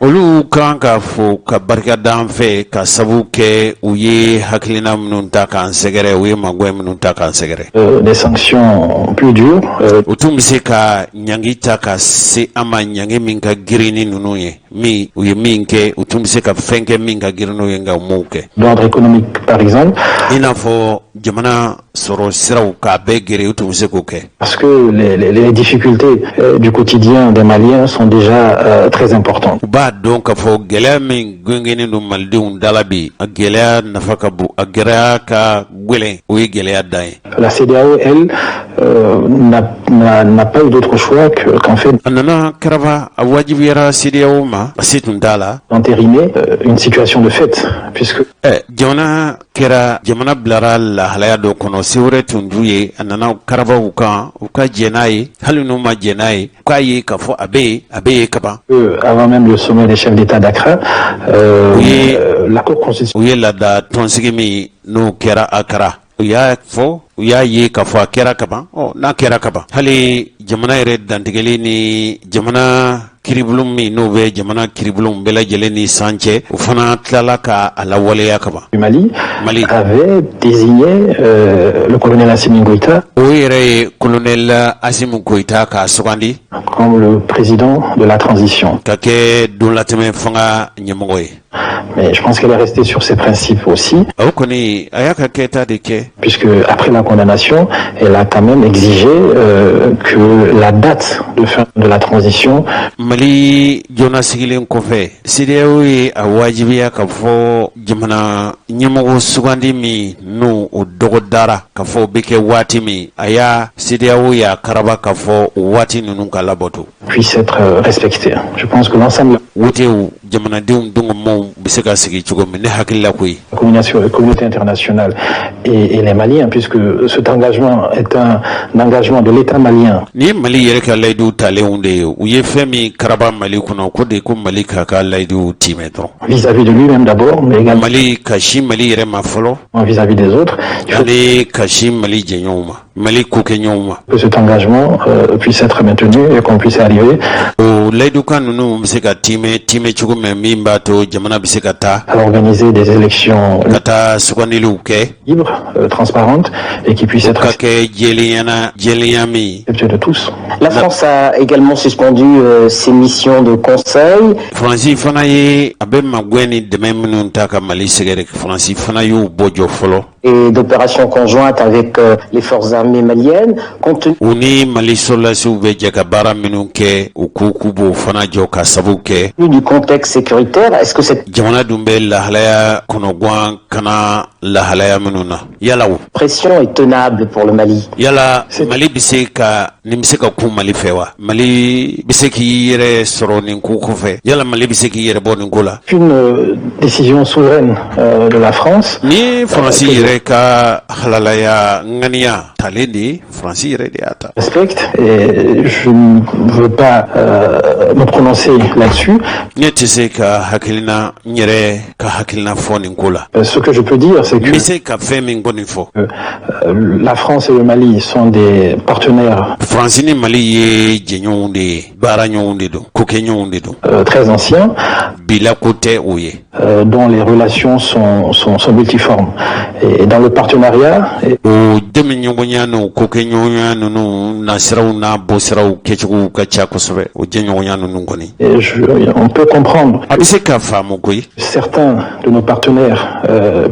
olu kan ka fo ka barika da an fɛ, ka sabu kɛ u ye hakilina minnu ta k'an sɛgɛrɛ, u ye magɛn minnu ta k'an sɛgɛrɛ, des sanctions plus dures. U tun bɛ se ka ɲangi ta ka se an ma, ɲangi min ka girin ni ninnu ye, min u ye min kɛ. U tun bɛ se ka fɛn kɛ min ka girin n'o ye, nka u m'o kɛ. D'ordre économique, par exemple, I n'a fɔ jamana sɔrɔ siraw k'a bɛɛ gere, u tun bɛ se k'o kɛ. Parce que les difficultés du quotidien des Maliens sont déjà très importantes. U b'a dɔn k'a fɔ gɛlɛya min gɛngɛnnen don malidenw da la bi, a gɛlɛya nafa ka bon, a gɛlɛya ka gwɛlɛn, o ye gɛlɛya dan ye. La CEDEAO, elle, n'a pas eu d'autre choix qu'en fait A nana karaba, a wajibiyara CEDEAO ma, a se tun t'a la d'entériner une situation de fait, puisque Jamana kɛra, jamana bilara lahalaya dɔ kɔnɔ, se wɛrɛ tun t'u ye. A nana karabaw kan, u ka jɛn n'a ye, hali n'u ma jɛn n'a ye, u k'a ye k'a fɔ a bɛ yen, a bɛ yen kaban. Avant même le sommet des chefs d'État d'Accra, l'accord constitutionnel U ye laada tɔnsigi min n'o kɛra Akara, u y'a fɔ, u y'a ye k'a fɔ a kɛra kaban. Ɔ, n'a kɛra kaban, hali jamana yɛrɛ dantigɛli ni jamana kiribulon min n'o bɛ jamana kiribulon bɛɛ lajɛlen ni san cɛ, o fana tilala ka a lawaleya kaban. Du Mali, Mali avait désigné le colonel Assimi Goïta o yɛrɛ ye colonel Assimi Goïta k'a sugandi comme le président de la transition. ka kɛ donlatɛmɛ fanga ɲɛmɔgɔ ye. Mais je pense qu'elle est restée sur ses principes aussi, O kɔni, a y'a ka kɛta de kɛ. Puisque après la condamnation, elle a quand même exigé que la date de fin de la transition Mali joona sigilen kɔfɛ, CEDEAO ye a wajibiya ka fɔ jamana ɲɛmɔgɔ sugandi min n'o o dɔgɔdara, ka fɔ o bɛ kɛ waati min, a y'a CEDEAO y'a karaba ka fɔ o waati ninnu ka labɔto puisse être respectée. Je pense que l'ensemble de Wotew, jamanadenw dungɔmɔw bɛ se ka sigi cogo min, ne hakili la koyi, la communauté internationale et les Maliens, puisque cet engagement est un engagement de l'État malien Nin ye Mali yɛrɛ ka layiduw talenw de ye. U ye fɛn min karaba Mali kɔnɔ, ko de ko Mali k'a ka layiduw timɛ dɔrɔn. Vis-à-vis de lui-même d'abord, mais également Mali ka sin Mali yɛrɛ ma fɔlɔ, vis-à-vis des autres. Il faut ani ka sin Mali jɛɲɔgɔnw ma. Mali kokɛɲɔgɔnw ma. Que cet engagement puisse être maintenu et qu'on puisse arriver. O layidukan ninnu bɛ se ka tiimɛ tiimɛ cogo min min b'a to jamana bɛ se ka taa. À organiser des élections. Ka taa sugandiliw kɛ. Libres, transparentes et qui puissent être. Ka kɛ jɛlenya na jɛlenya min. Acceptées de tous. La France a également suspendu ses missions de conseil. Faransi fana ye a bɛ magwɛn ni dɛmɛ minnu ta ka Mali sɛgɛrɛ, Faransi fana y'u bɔ jɔ fɔlɔ. Et d'opérations conjointes avec les forces armées maliennes. Compte tenu U ni Mali sɔrɔdasiw bɛ jɛ ka baara minnu kɛ, u ko k'u b'o fana jɔ ka sababu kɛ. du contexte sécuritaire, est-ce que cette Jamana dun bɛ lahalaya kɔnɔgan kana lahalaya minnu na yala o. pression est tenable pour le Mali? Yala Mali bɛ se ka nin bɛ se ka kun Mali fɛ wa? Mali bɛ se k'i yɛrɛ sɔrɔ nin ko kɔfɛ? Yala Mali bɛ se k'i yɛrɛ bɔ nin ko la? Une décision souveraine de la France. Ni Faransi yɛrɛ ka halalaya ŋaniya talen de ye, Faransi yɛrɛ de y'a ta. Respecte et je ne veux pas me prononcer là-dessus. Ne tɛ se ka hakilina n yɛrɛ ka hakilina fɔ nin ko la. Ce que je peux dire, c'est que N bɛ se ka fɛn min kɔni fɔ. La France et le Mali sont des partenaires Faransi ni Mali ye jɛɲɔgɔnw de ye, baara ɲɔgɔnw de don, kokɛɲɔgɔnw de don. Très anciens, Bila ko tɛ o ye. Dont les relations sont multiformes. Et dans le partenariat, et O dɛmɛɲɔgɔnya n'o kokɛɲɔgɔnya ninnu nasiraw n'a bɔsiraw kɛcogow ka ca kosɛbɛ, o jɛɲɔgɔnya ninnu kɔni. Et on peut comprendre A bɛ se ka faamu koyi. certains de nos partenaires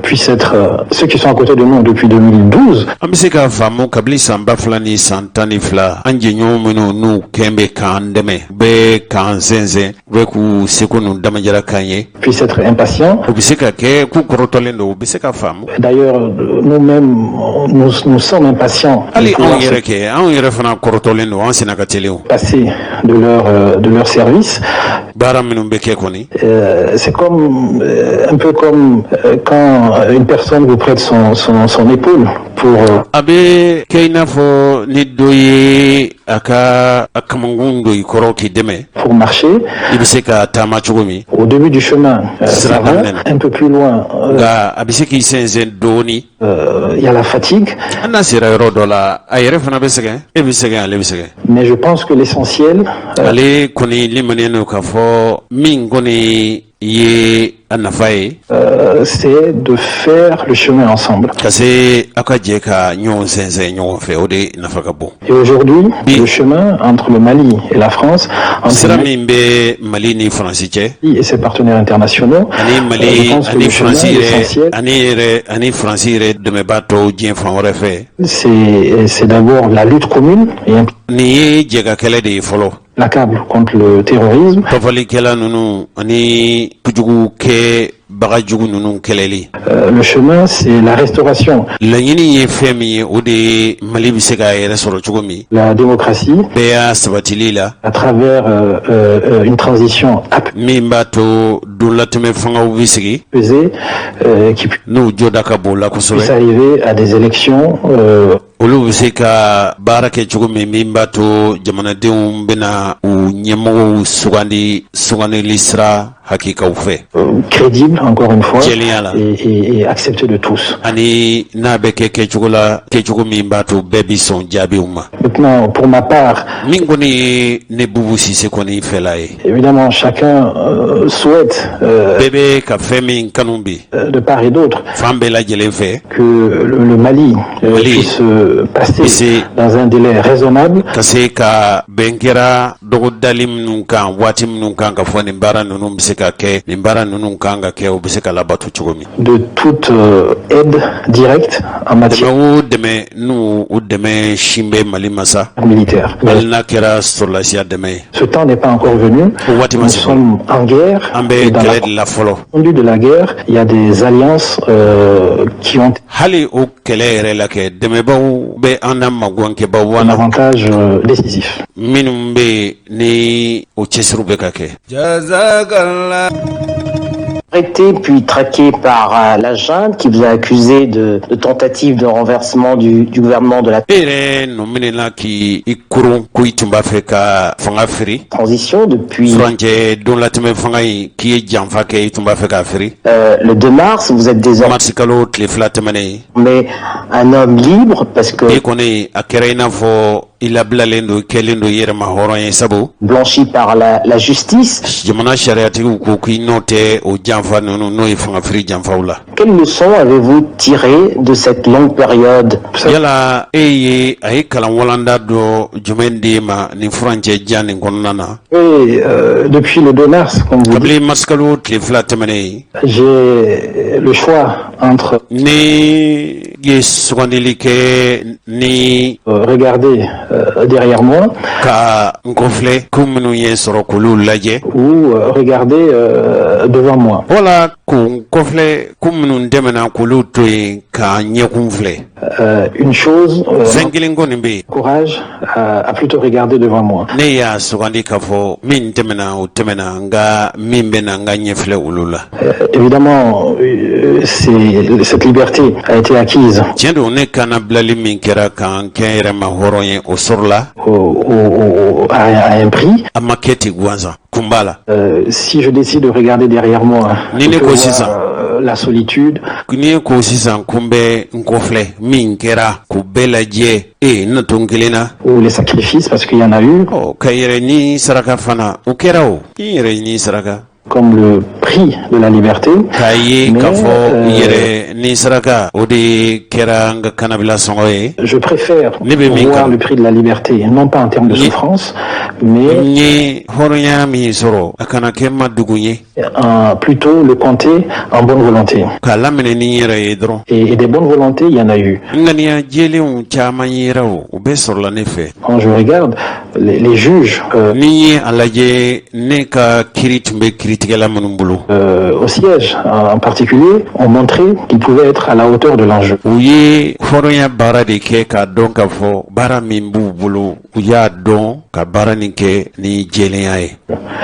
puissent être ceux qui sont à côté de nous depuis 2012, An bɛ se k'a faamu kabini san 2012, an jɛɲɔgɔn minnu n'u kɛn bɛ k'an dɛmɛ, u bɛ k'an sɛnsɛn, u bɛ k'u seko n'u damajara k'an ye. puissent être impatients. O bɛ se ka kɛ k'u kɔrɔtɔlen don, u bɛ se ka faamu. D'ailleurs, nous-mêmes, nous, nous sommes impatients de Hali pouvoir anw yɛrɛ kɛ, anw yɛrɛ fana kɔrɔtɔlen don, an senna ka teli o. se passer de leur service. Baara minnu bɛ kɛ kɔni. C'est comme un peu comme quand une personne vous prête son épaule pour A bɛ kɛ i n'a fɔ ni dɔ ye a ka a kamankun don i kɔrɔ k'i dɛmɛ. pour marcher. I bɛ se ka taama cogo min. Au début du chemin, ça va. Un peu plus loin, Nka a bɛ se k'i sɛnsɛn dɔɔni. il y a la fatigue. An n'a sera yɔrɔ dɔ la, a yɛrɛ fana bɛ sɛgɛn, e bɛ sɛgɛn, ale bɛ sɛgɛn. Mais je pense que l'essentiel, Ale kɔni limaniya don k'a fɔ min kɔni ye a nafa ye, c'est de faire le chemin ensemble. ka se aw ka jɛ ka ɲɔgɔn sɛnsɛn ɲɔgɔn fɛ, o de nafa ka bon. Et aujourd'hui, le chemin entre le Mali et la France, entre Sira le min bɛ Mali ni Faransi cɛ, Mali et ses partenaires internationaux, ani Mali je pense que ani le chemin, Faransi yɛrɛ l'essentiel, ani yɛrɛ ani Faransi yɛrɛ dɛmɛbaa tɔw diɲɛ fan wɛrɛ fɛ, c'est d'abord la lutte commune et nin ye jɛkakɛlɛ de ye fɔlɔ. implacable contre le terrorisme. Tɔfɔlikɛla ninnu ani kojugu kɛ bagajugu ninnu kɛlɛli. Le chemin, c'est la restauration, Laɲini ye fɛn min ye, o de ye Mali bɛ se k'a yɛrɛ sɔrɔ cogo min, la démocratie, bɛɛ y'a sabatili la, à travers une transition min b'a to donlatɛmɛ fangaw bɛ sigi, apaisée, qui n'u jɔda ka bon la kosɛbɛ, puisse arriver à des élections olu bɛ se ka baara kɛ cogo min, min b'a to jamanadenw bɛna u ɲɛmɔgɔw sugandi sugandili sira hakikaw fɛ, crédibles, encore une fois, jɛlenya la, et acceptées de tous. ani n'a bɛ kɛ kɛcogo la, kɛcogo min b'a to bɛɛ bi sɔn jaabiw ma. Maintenant, pour ma part, Min kɔni ye ne Bubu Sise kɔni fɛla ye, évidemment, chacun souhaite bɛɛ bɛ ka fɛn min kanu bi, de part et d'autre fan bɛɛ lajɛlen fɛ, que le Mali Mali puisse passer puisse dans un délai raisonnable ka se ka bɛn kɛra dɔgɔdali minnu kan, waati minnu kan ka fɔ nin baara ninnu bɛ se ka kɛ, nin baara ninnu kan ka kɛ, o bɛ se ka labato cogo min, de toute aide directe en matière Dɛmɛ o dɛmɛ n'u o dɛmɛ sin bɛ Mali ma sa, militaire. Mais hali n'a kɛra sɔrɔlasiya dɛmɛ ye. ce temps n'est pas encore venu. O waati ma Nous se fɔlɔ. sommes en guerre. An bɛ Et dans la kɛlɛ de la fɔlɔ. conduite de la guerre, il y a des alliances qui ont Hali o kɛlɛ yɛrɛ la kɛ, dɛmɛbaw bɛ an na, magɔnkɛbaw un na avantage décisif. minnu bɛ yen ni o cɛsiriw bɛ ka kɛ. Jazakallah. Arrêté puis traqué par la junte qui vous a accusé de tentative de renversement du gouvernement de la E yɛrɛ nɔ minɛna k'i i koron ko i tun b'a fɛ ka fanga firi. Transition depuis Furancɛ don latɛmɛ fanga in, k'i ye janfa kɛ, i tun b'a fɛ k'a firi. Le 2 mars, vous êtes désormais Marisi kalo tile 2 tɛmɛnen. Un homme libre parce que E kɔni, a kɛra i n'a fɔ i labilalen don, kɛlen don i yɛrɛ ma hɔrɔn ye, sabu blanchi par la justice. jamana sariyatigiw ko k'i nɔ tɛ o janfa ninnu, n'o ye fangafiri janfaw la. Quelle leçon avez-vous tiré de cette longue période? Yala e ye a ye kalan walanda dɔ jumɛn d'e ma nin furancɛ jan nin kɔnɔna na? Oui, depuis le 2 mars, comme vous dites, Kabini marisikalo tile 2 tɛmɛnen, j'ai le choix entre ne ye sugandili kɛ ni regarder derrière moi ka n kɔfilɛ, ko minnu ye sɔrɔ k'olu lajɛ, ou regarder devant moi. Wala k'u n kɔfilɛ, ko minnu tɛmɛna, k'olu to yen, ka ɲɛkun filɛ. Une chose Fɛn kelen kɔni bɛ yen, m'encourage à plutôt regarder devant moi. ne y'a sugandi k'a fɔ min tɛmɛna, o tɛmɛna, nka min bɛ na, n ka ɲɛfilɛ olu la. Évidemment, cette liberté a été acquise Tiɲɛ don, ne kana bilali min kɛra k'an kɛ yɛrɛ ma hɔrɔn ye, o sɔrɔla à un prix. A ma kɛ ten gansan, kun b'a la. Si je décide de regarder derrière moi, Ni ne je peux ko voir, sisan. La solitude, N'i ye ko sisan ko n bɛ n kɔfilɛ min kɛra k'u bɛɛ lajɛ, e n na to n kelen na. Ou les sacrifices, parce qu'il y en a eu, Ɔ, ka yɛrɛ ni saraka fana, o kɛra, o i yɛrɛ ni saraka. Comme le prix de la liberté. K'a ye k'a fɔ yɛrɛ ni saraka, o de kɛra n ka kannabila sɔngɔ ye. Je préfère voir le prix de la liberté, non pas en termes de souffrance, mais N ye hɔrɔnya min sɔrɔ, a kana kɛ ma dugu ye. Plutôt le compter en bonne volonté. K'a laminɛ ni n yɛrɛ ye dɔrɔn. Et des bonnes volontés, il y en a eu. Ŋaniya jɛlenw caman yera, o o bɛɛ sɔrɔla ne fɛ. Quand je regarde les juges Ni ye a lajɛ, ne ka kiiri tun bɛ kiiritigɛla minnu bolo, au siège en particulier, ont montré qu'ils pouvaient être à la hauteur de l'enjeu. U ye hɔrɔnya baara de kɛ, k'a dɔn k'a fɔ baara min b'u bolo, u y'a dɔn ka baara nin kɛ ni jɛlenya ye.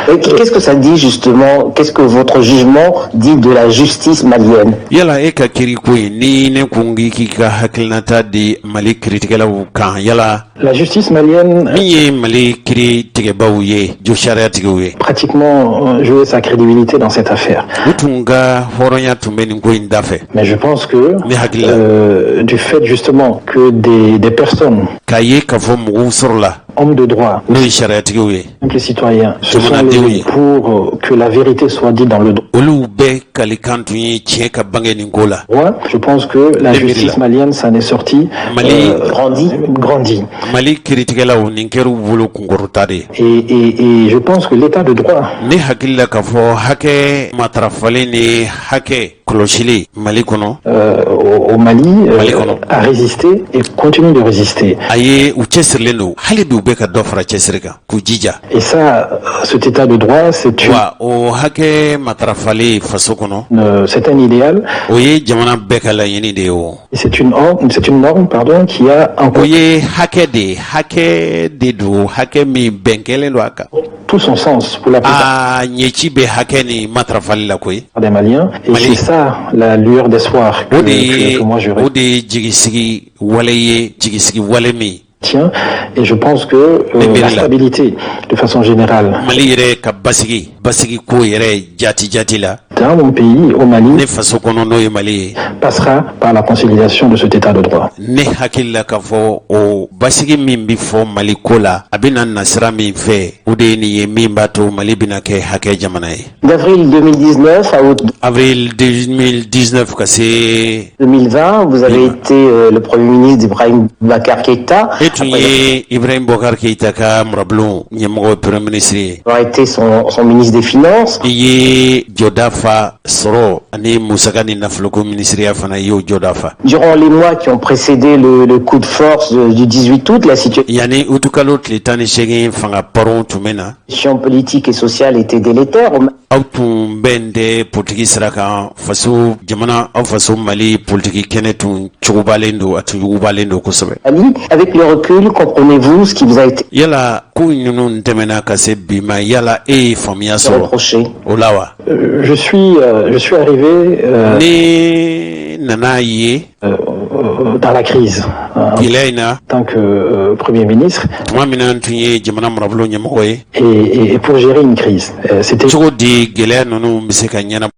Et qu'est-ce que ça dit justement? Qu'est-ce que votre jugement dit de la justice malienne? Yala e ka kiiri ko in, ni ne kun k'i k'i ka hakilinata di Mali kiiritigɛlaw kan, yala La justice malienne min ye Mali kiiri tigɛbaw ye, jo sariyatigiw ye, pratiquement joué sa crédibilité dans cette affaire. U tun ka hɔrɔnya tun bɛ nin ko in da fɛ. Mais je pense que Ne hakili la, du fait justement que des personnes, k'a ye k'a fɔ mɔgɔw sɔrɔla, hommes de droit, n'o ye sariyatigiw ye, simples citoyens, se sont jamanadenw levés ye, pour que la vérité soit dite dans le droit. Olu bɛɛ kalikan tun ye tiɲɛ ka bange nin ko la. Je pense que la justice malienne s'en est sortie Mali grandie. Grandie. Mali kiiritigɛlaw, nin kɛr'u bolo kunkɔrɔta de ye. Et je pense que l'état de droit Ne hakili la k'a fɔ hakɛ matarafalen ni hakɛ kɔlɔsili Mali kɔnɔ, au Mali Mali kɔnɔ, a résisté et continue de résister. A ye u cɛsirilen don, hali bi u bɛ ka dɔ fara cɛsiri kan k'u jija. Et ça, cet état de droit, c'est une, Wa o hakɛ matarafalen faso kɔnɔ, c'est un idéal. o ye jamana bɛɛ ka laɲini de ye o. Et c'est une norme, pardon, qui a O ye hakɛ de ye, hakɛ de don, hakɛ min bɛn kɛlen don a kan. Tout son sens pour la plupart Aa, ɲɛci bɛ hakɛ ni matarafali la koyi. Des Maliens. Et Mali. C'est ça la lueur d'espoir O de ye que moi je o de ye jigisigi wale ye, jigisigi wale min retiens. Et je pense que la stabilité, de façon générale, Mali yɛrɛ ka basigi, basigi ko yɛrɛ jati jati la, dans mon pays, au Mali, ne faso kɔnɔ, n'o ye Mali ye, passera par la consolidation de cet état de droit. Ne hakili la k'a fɔ o basigi min bɛ fɔ Mali ko la, a bɛna nasira min fɛ, o de ye nin ye min b'a to Mali bɛna kɛ hakɛ jamana ye. D'avril 2019 à août Avril 2019 ka se 2020, vous avez été le Premier ministre d'Ibrahim Boubacar Keïta. E tun ye Ibrahim Boubacar Keïta ka marabulon ɲɛmɔgɔ, premier ministre ye. Avoir été son ministre des Finances. I ye jɔda fa sɔrɔ ani musaka ni nafoloko minisiriya fana, i y'o jɔda fa. Durant les mois qui ont précédé le coup de force du 18 août, la situation Yanni utukalo tile 18 fanga paron tun bɛ na, politique et sociale était délétère. Aw tun bɛn tɛ politiki sira kan, faso jamana, aw faso Mali politiki kɛnɛ tun cogobalen don, a tun yugubalen don kosɛbɛ. Mali, avec le recul recul, comprenez-vous ce qui vous a été Yala ko ninnu tɛmɛna ka se bi ma, yala e ye faamuya sɔrɔ reproché? o la wa? Je suis arrivé Ne nana ye dans la crise en gɛlɛya in na tant que Premier ministre tuma min na n tun ye jamana marabolo ɲɛmɔgɔ ye. et pour gérer une crise. C'était Cogo di gɛlɛya ninnu bɛ se ka ɲɛnabɔ?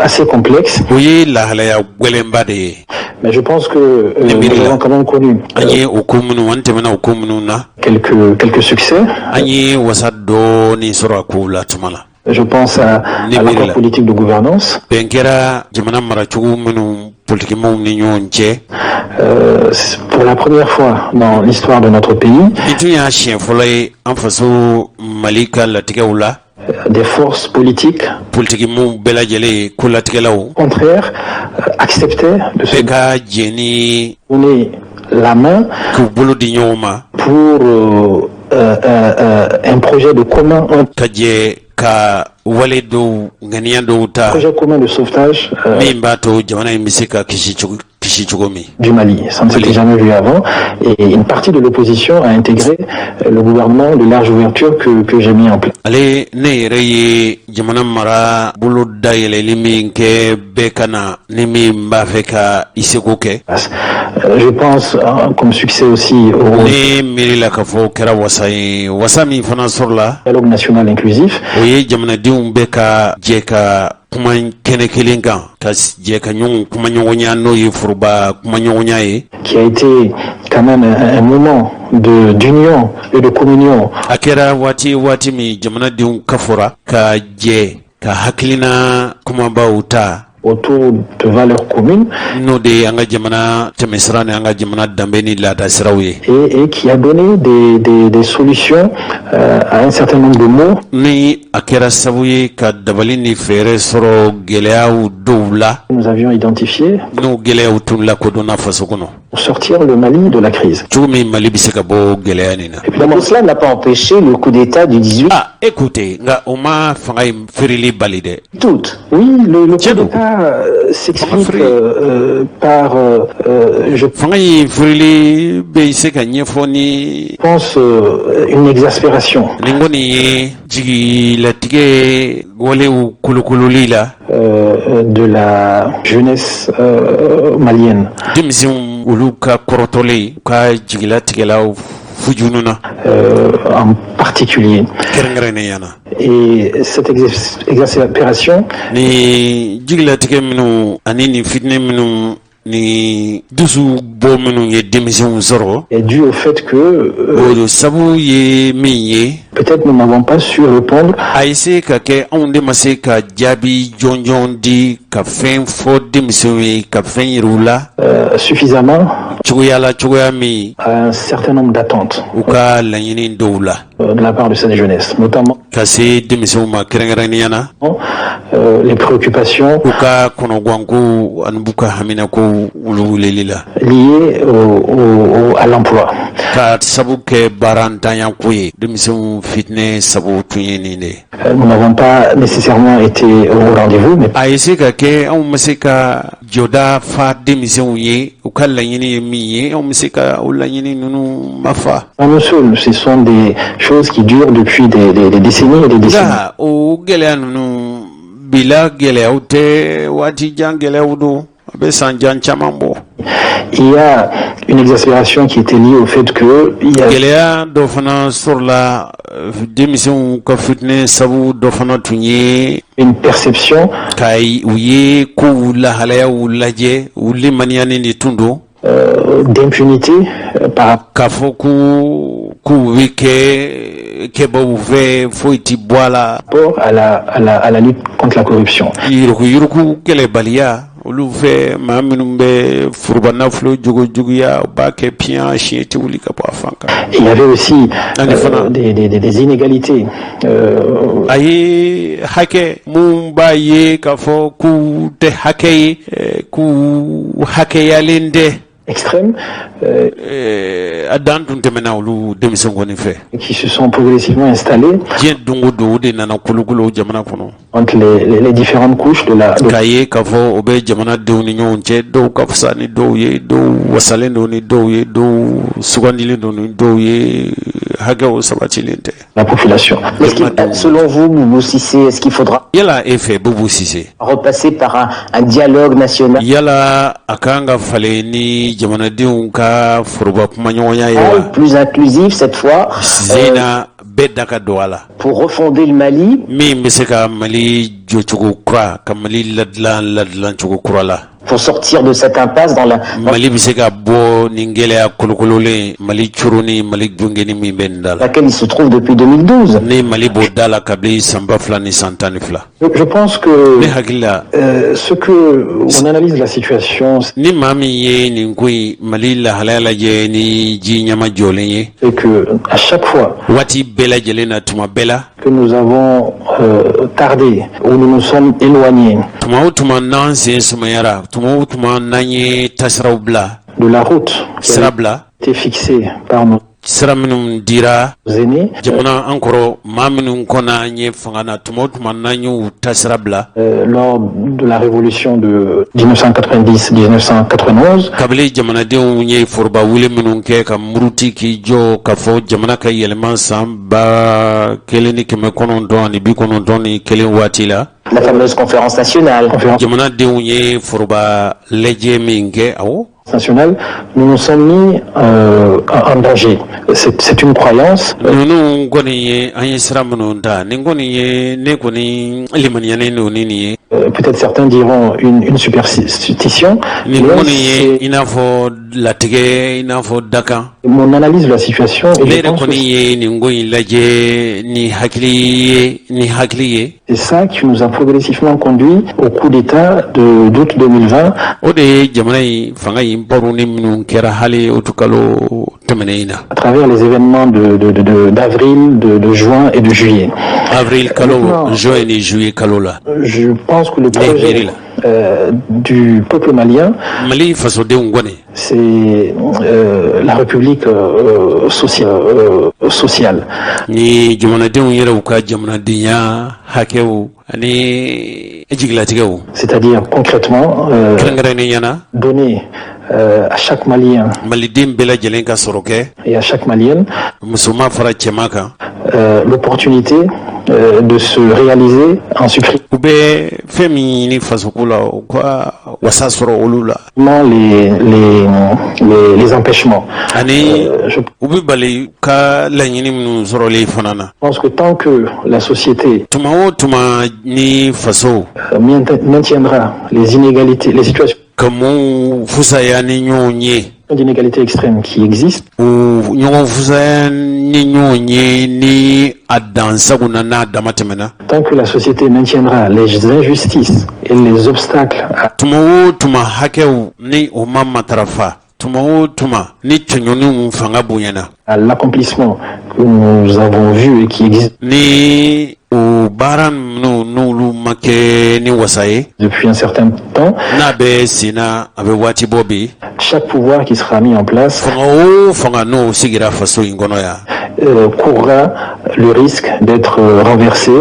Assez complexe, O ye lahalaya gwɛlɛnba de ye. mais je pense que nous avons quand même connu An ye o ko minnu, an tɛmɛna o ko minnu na, quelques succès. an ye wasa dɔɔni sɔrɔ a kow la tuma la. Je pense à l'accord politique de gouvernance. Bɛn kɛra jamana maracogo minnu politikimaw ni ɲɔgɔn cɛ. Pour la première fois dans l'histoire de notre pays, Nin tun y'a siɲɛ fɔlɔ ye an faso Mali ka latigɛw la, des forces politiques politikimaw bɛɛ lajɛlen, kolatigɛlaw contraires acceptaient de se bɛɛ ka jɛ ni donner la main k'u bolo di ɲɔgɔn ma pour un projet de commun, un ka jɛ ka wale dɔw, ŋaniya dɔw ta projet commun de sauvetage min b'a to jamana in bɛ se ka kisi cogo min. du Mali. Ça ne s'était jamais vu avant. Et une partie de l'opposition a intégré le gouvernement de large ouverture que j'ai mis en place. Ale ne yɛrɛ ye jamana mara bolo dayɛlɛli min kɛ, bɛɛ ka na ni min b'a fɛ ka i seko kɛ. Je pense comme succès aussi au Ne miiri la k'a fɔ o kɛra wasa ye, wasa min fana sɔrɔla, dialogue national inclusif. o ye jamanadenw bɛ ka jɛ ka kuma kɛnɛ kelen kan, ka jɛ ka ɲɔgɔn kuma ɲɔgɔnya, n'o ye foroba kuma ɲɔgɔnya ye. Qui a été quand même un moment de d'union et de communion A kɛra waati, waati min jamanadenw kafora ka jɛ ka hakilina kumabaw ta autour de valeurs communes n'o de ye an ka jamana tɛmɛsira ni an ka jamana danbe ni laada siraw ye, et qui a donné des solutions à un certain nombre de maux ni a kɛra sababu ye ka dabali ni fɛɛrɛ sɔrɔ gɛlɛyaw dɔw la que nous avions identifiés n'o gɛlɛyaw tun lakodɔnna faso kɔnɔ pour sortir le Mali de la crise. cogo min Mali bɛ se ka bɔ gɛlɛya nin na. Mais tout cela n'a pas empêché le coup d'État du 18 Ah, écoutez, nka o ma fanga in feereli bali dɛ. août. Oui, le coup Tiens donc. d'État s'explique Free. Par, je Fanga in feereli bɛ se ka ɲɛfɔ ni pense, une exaspération nin kɔni ye jigilatigɛ walew kolokololi la de la jeunesse malienne. Denmisɛnw olu ka kɔrɔtɔlen, u ka jigilatigɛlaw fujunu na, en particulier. kɛrɛnkɛrɛnnenya na. Et cette exaspération Ni jigilatigɛ minnu ani nin fitinɛ minnu ni dusu bɔ minnu ye denmisɛnw sɔrɔ, est due au fait que o sabu ye min ye, peut-être nous n'avons pas su répondre a ye se ka kɛ anw de ma se ka jaabi jɔnjɔn di, ka fɛn fɔ denmisɛnw ye, ka fɛn yir'u la suffisamment cogoya la, cogoya min à un certain nombre d'attentes u ka laɲini dɔw la de la part de cette jeunesse, notamment ka se denmisɛnw ma, kɛrɛnkɛrɛnnenya na les préoccupations u ka kɔnɔganko ani b'u ka haminako olu wulili la liées à l'emploi. Ka sabu kɛ baarantanya ko ye. Denmisɛnw fitinɛ sabu tun ye nin de ye. Nous n'avons pas nécessairement été au rendez-vous, mais A ye se ka kɛ anw ma se ka jɔda fa denmisɛnw ye. U ka laɲini ye min ye, anw bɛ se ka o laɲini ninnu ma fa. pas nous seuls. Ce sont des choses qui durent depuis des décennies et des décennies. Nka o gɛlɛya ninnu, bila gɛlɛyaw tɛ, waati jan gɛlɛyaw don, a bɛ san jan caman bɔ. Il y a une exaspération qui était liée au fait que il y a Gɛlɛya dɔ fana sɔrɔla denmisɛnw ka fitinɛ sabu dɔ fana tun ye une perception ka u ye kow lahalayaw lajɛ, u limaniyanin de tun don d'impunité par k'a fɔ ko k'u bɛ kɛ kɛbaw fɛ, foyi ti bɔ a la rapport à la lutte contre la corruption. Yuruguyurugu kɛlɛbaliya olu fɛ, maa minnu bɛ foroba nafolo jogo juguya, u b'a kɛ piyan, siɲɛ tɛ wuli ka bɔ a fan kan. Et il y avait aussi Allez, fana. des inégalités A ye hakɛ mun b'a ye k'a fɔ k'u tɛ hakɛ ye, k'u hakɛyalen tɛ. Extrêmes. A dan tun tɛmɛna olu denmisɛn kɔni fɛ. Qui se sont progressivement installés. Diɲɛ don o don, o de nana kolokolo jamana kɔnɔ. Entre les différentes couches de la. K'a ye k'a fɔ o bɛ jamanadenw ni ɲɔgɔn cɛ, dɔw ka fisa ni dɔw ye, dɔw wasalen don ni dɔw ye, dɔw sugandilen don ni dɔw ye, hakɛw sabatilen tɛ. La population. Est-ce qu'il, selon vous, Boubou Cissé, est-ce qu'il faudra Yala e fɛ, Boubou Cissé, repasser par un dialogue national yala a kan ka falen ni jamanadenw ka foroba kumaɲɔgɔnya ye wa? plus inclusif cette fois Sen na bɛɛ da ka don a la. pour refonder le Mali? Min bɛ se ka Mali jɔcogo kura, ka Mali ladilan ladilancogo kura la. Pour sortir de cette impasse dans la Mali bɛ se ka bɔ nin gɛlɛya kolokololen, Mali coroni, Mali gongeni min bɛ nin da la, laquelle il se trouve depuis 2012. Ni Mali b'o da la kabini san 2012. Je pense que Ne hakili la, ce que on analyse la situation, ni maa min ye nin ko in, Mali lahalaya lajɛ ni ji ɲama jɔlen ye, c'est que à chaque fois waati bɛɛ lajɛlen na, tuma bɛɛ la, que nous avons tardé ou nous nous sommes éloignés tuma o tuma n'an sen sumayara, tuma o tuma n'an ye tasiraw bila, de la route qui a sira bila, été fixée par nos sira minnu dira aînés, jamana an kɔrɔ, maa minnu kɔnna an ye fanga na, tuma o tuma n'an y'u tasira bila, lors de la révolution de 1990-1991, kabini jamanadenw ye foroba wuli minnu kɛ ka muruti k'i jɔ k'a fɔ jamana ka yɛlɛma san 1991 waati la, La fameuse conférence nationale. Conférence jamanadenw ye foroba lajɛ min kɛ, awɔ, nationale, nous nous sommes mis en danger. C'est une croyance. Ninnu kɔni ye an ye sira minnu ta, nin kɔni ye ne kɔni limaniyanen don ni nin ye. Peut-être certains diront une superstition. Nin kɔni ye i n'a fɔ latigɛ, i n'a fɔ dakan. Mon analyse de la situation. Ne yɛrɛ kɔni ye nin ko in lajɛ ni hakili ye, ni hakili ye. C'est ça qui nous a progressivement conduit au coup d'État de d'août 2020. O de ye jamana in fanga in baro ni minnu kɛra hali kalo tɛmɛnen in na. À travers les événements d'avril, de juin et de juillet. Avril kalo, juin ni juillet kalo la. Je pense que le projet du peuple malien, Mali fasodenw kɔni, c'est la République sociale. Ni jamanadenw yɛrɛ u ka jamanadenya hakɛw ani jigilatigɛw. C'est-à-dire concrètement, kɛrɛnkɛrɛnnenya na, donner à chaque Malien Maliden bɛɛ lajɛlen ka sɔrɔ kɛ, et à chaque Malienne musoman fara cɛman kan, l'opportunité de se réaliser en supprimant u bɛ fɛn min ɲini fasoko la, u ka wasa sɔrɔ olu la, les empêchements. Ani u bɛ bali ka laɲini minnu sɔrɔli fana na. Je pense que tant que la société Tuma o tuma ni faso maintiendra les inégalités, les situations ka mun fusaya ni ɲɔgɔn ye, d'inégalité extrême qui existent, u ɲɔgɔn fusaya ni ɲɔgɔn ye ni a dan sago na, n'a dama tɛmɛna, tant que la société maintiendra les injustices et les obstacles à tuma o tuma hakɛw ni o ma matarafa, tuma o tuma ni tɔɲɔniw fanga bonyana, à l'accomplissement que nous avons vu et qui existe ni o baara ninnu n'olu ma kɛ ni wasa ye depuis un certain temps, n'a bɛ sen na, a bɛ waati bɔ bi, chaque pouvoir qui sera mis en place fanga o fanga n'o sigira faso in kɔnɔ yan, courra le risque d'être renversé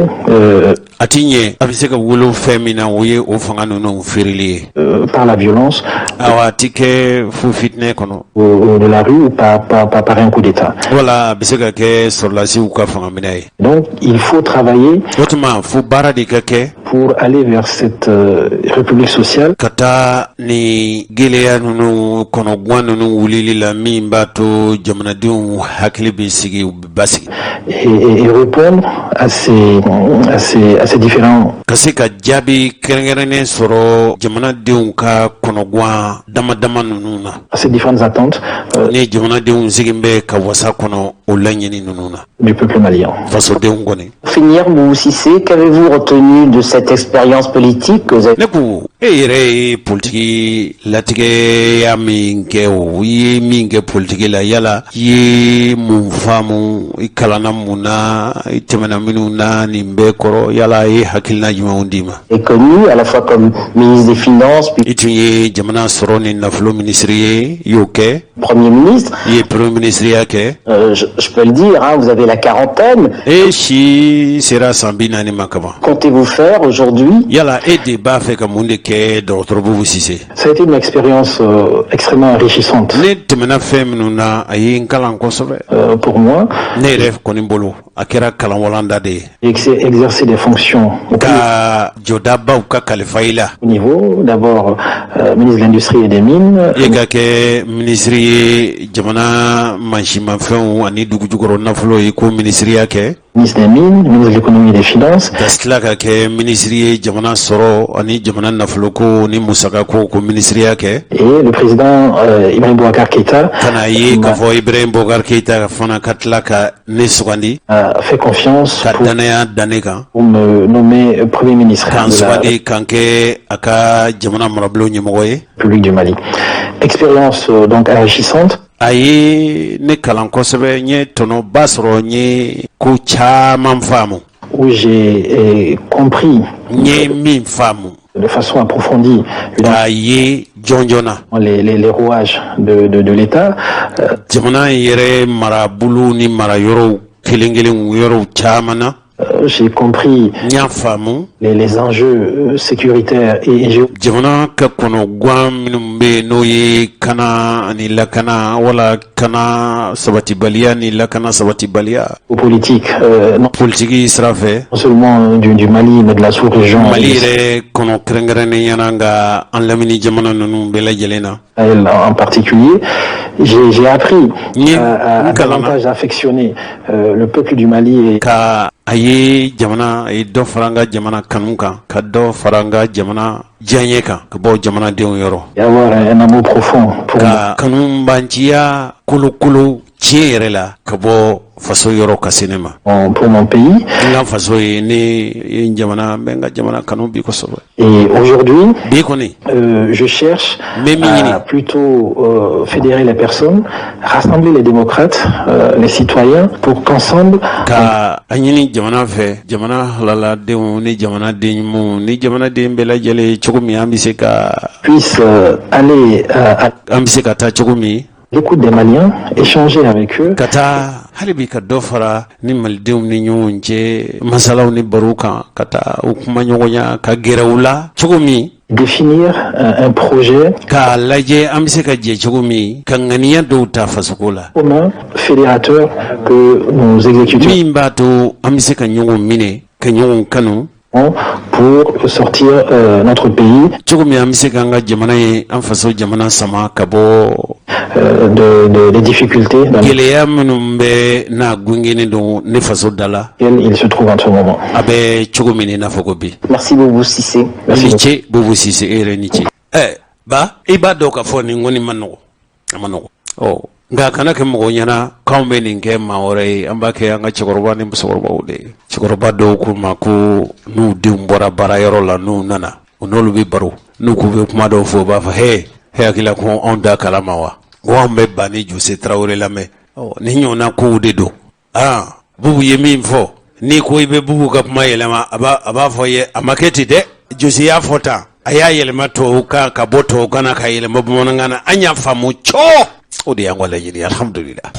A ti ɲɛ, a bɛ se ka wolo fɛn min na, o ye o fanga ninnu feereli ye par la violence Awa, a ti kɛ fu fitinɛ kɔnɔ au de la rue ou par un coup d'État. Wala a bɛ se ka kɛ sɔrɔlasiw ka fanga minɛ ye. Donc il faut travailler O tuma fo baara de ka kɛ pour aller vers cette république sociale ka taa ni gɛlɛya ninnu kɔnɔguwan ninnu wulili la, min b'a to jamanadenw hakili bɛ sigi, u bɛ basigi, et répondre à ces différents ka se ka jaabi kɛrɛnkɛrɛnnen sɔrɔ jamanadenw ka kɔnɔguwan dama dama ninnu na, à ces différentes attentes ni jamanadenw sigin bɛ ka wasa kɔnɔ o laɲini ninnu na du peuple malien. Fasodenw kɔni. Pour finir, Boubou Cissé, qu'avez-vous retenu de cette expérience politique que vous avez Ne ko E yɛrɛ ye politiki latigɛya min kɛ, o i ye min kɛ politiki la, yala i ye mun faamu? I kalanna mun na? I tɛmɛna minnu na nin bɛɛ kɔrɔ, yala a ye hakilina jumɛnw d'i ma? Est connu à la fois comme ministre des Finances, puis I tun ye jamana sɔrɔ ni nafolo minisiri ye, i y'o kɛ. Premier ministre. I ye premier ministre kɛ. Je peux le dire, hein, vous avez la quarantaine. E si sera san 40 ma kaban. Comptez-vous faire aujourd'hui? Yala e de b'a fɛ ka mun de kɛ, dɔgɔtɔrɔ Bubu Sise? Ça a été une expérience extrêmement enrichissante Ne tɛmɛna fɛn minnu na, a ye n kalan kosɛbɛ. Pour moi. Ne yɛrɛ kɔni bolo, a kɛra kalanwalanda de ye. Exercer des fonctions au plus Ka jɔdabaw ka kalifa i la. haut niveau, d'abord ministre de l'Industrie et des Mines, I ka kɛ minisiri ye jamana mansimafɛnw ani dugujukɔrɔ nafolo ye, ko minisiriya kɛ. Ministre des Mines, ministre de l'Économie et des Finances, Ka tila ka kɛ minisiri ye jamana sɔrɔ ani jamana nafoloko ni musakako, ko minisiriya kɛ. Et le président Ibrahim Boubacar Keïta Ka na ye k'a fɔ Ibrahim Boubacar Keïta fana ka tila ka ne sugandi. M'a fait confiance Ka pour danaya da ne kan. me nommer Premier ministre K'an de la sugandi k'an kɛ a ka jamana marabolo ɲɛmɔgɔ ye. République du Mali. Expérience donc enrichissante. A ye ne kalan kosɛbɛ, n ye tɔnɔba sɔrɔ, n ye ko caman faamu. Où j'ai compris N ye min faamu de façon approfondie k'a ye jɔn jɔn na les rouages de l'État. Jamana yɛrɛ marabolo ni mara yɔrɔw kelen kelen yɔrɔw caman na. J'ai compris N y'a faamu les enjeux sécuritaires et géo jamana ka kɔnɔgan minnu bɛ yen, n'o ye kana ani lakana, wala kana sabatibaliya ni lakana sabatibaliya. Géopolitiques, non Politiki sira fɛ. seulement du Mali, mais de la sous-région. Mali yɛrɛ kɔnɔ kɛrɛnkɛrɛnnenya na, nka an lamini jamana ninnu bɛɛ lajɛlen na. En particulier, j'ai appris à N kalanna. davantage affectionner le peuple du Mali et Ka a ye jamana, a ye dɔ fara an ka jamana kanu kan, ka dɔ fara an ka jamana diyaɲɛ kan ka bɔ jamanadenw yɔrɔ. Avoir un amour profond pour Ka kanubanciya kolokolo tiɲɛ yɛrɛ la ka bɔ faso yɔrɔ ka se ne ma. Pour mon pays. N ka faso ye ne ye, n jamana, n bɛ n ka jamana kanu bi kosɛbɛ. Et aujourd'hui, Bi kɔni, je cherche Mais Mini. À plutôt fédérer les personnes, rassembler les démocrates, les citoyens, pour qu'ensemble, Ka a ɲini jamana fɛ, jamana halaladenw ni jamanaden ɲumanw ni jamanaden bɛɛ lajɛlen, cogo min an bɛ se ka puisse aller à an bɛ se ka taa cogo min l'écoute des Maliens, échanger avec eux, ka taa hali bi ka dɔ fara ni malidenw ni ɲɔgɔn cɛ masalaw ni barow kan, ka taa u kuma ɲɔgɔnya, ka gɛrɛ u la cogo min définir un projet k'a lajɛ an bɛ se ka jɛ cogo min ka ŋaniya dɔw ta fasoko la commun, fédérateur, que nous exécuterons min b'a to an bɛ se ka ɲɔgɔn minɛ, ka ɲɔgɔn kanu pour sortir notre pays cogo min an bɛ se k'an ka jamana ye, an faso jamana sama ka bɔ des difficultés dans gɛlɛya minnu bɛ n'a gungenen don ne faso da la lesquelles il se trouve en ce moment. A bɛ cogo min, i n'a fɔ ko bi. Merci Boubou Cissé. Merci Ni beaucoup. ce Boubou Cissé, e yɛrɛ ni ce. Ɛ ba, i b'a dɔn k'a fɔ nin kɔni ma nɔgɔ, a ma nɔgɔ. Ɔ nka a kana kɛ mɔgɔ ɲɛna k'anw bɛ nin kɛ maa wɛrɛ ye, an b'a kɛ an ka cɛkɔrɔba ni musokɔrɔbaw de ye. Cɛkɔrɔba dɔw k'u ma ko n'u denw bɔra baarayɔrɔ la, n'u nana, u n'olu bɛ baro, n'u k'u bɛ kuma dɔw fɔ, u b'a fɔ: he he, hakili ko anw da kalama wa, ko anw bɛ ba ni Jose Tarawele lamɛn. Ɔ ni ɲɔgɔnna kow de don. Aa, Bubu ye min fɔ, n'i ko i bɛ Bubu ka kuma yɛlɛma, a b'a fɔ i ye a ma kɛ ten dɛ, Jose y'a fɔ tan, a y'a yɛlɛma tubabukan ka bɔ tubabukan na ka yɛlɛma bamanankan na, an y'a faamu cɔ. O de y'an ka laɲini, alhamdulillah.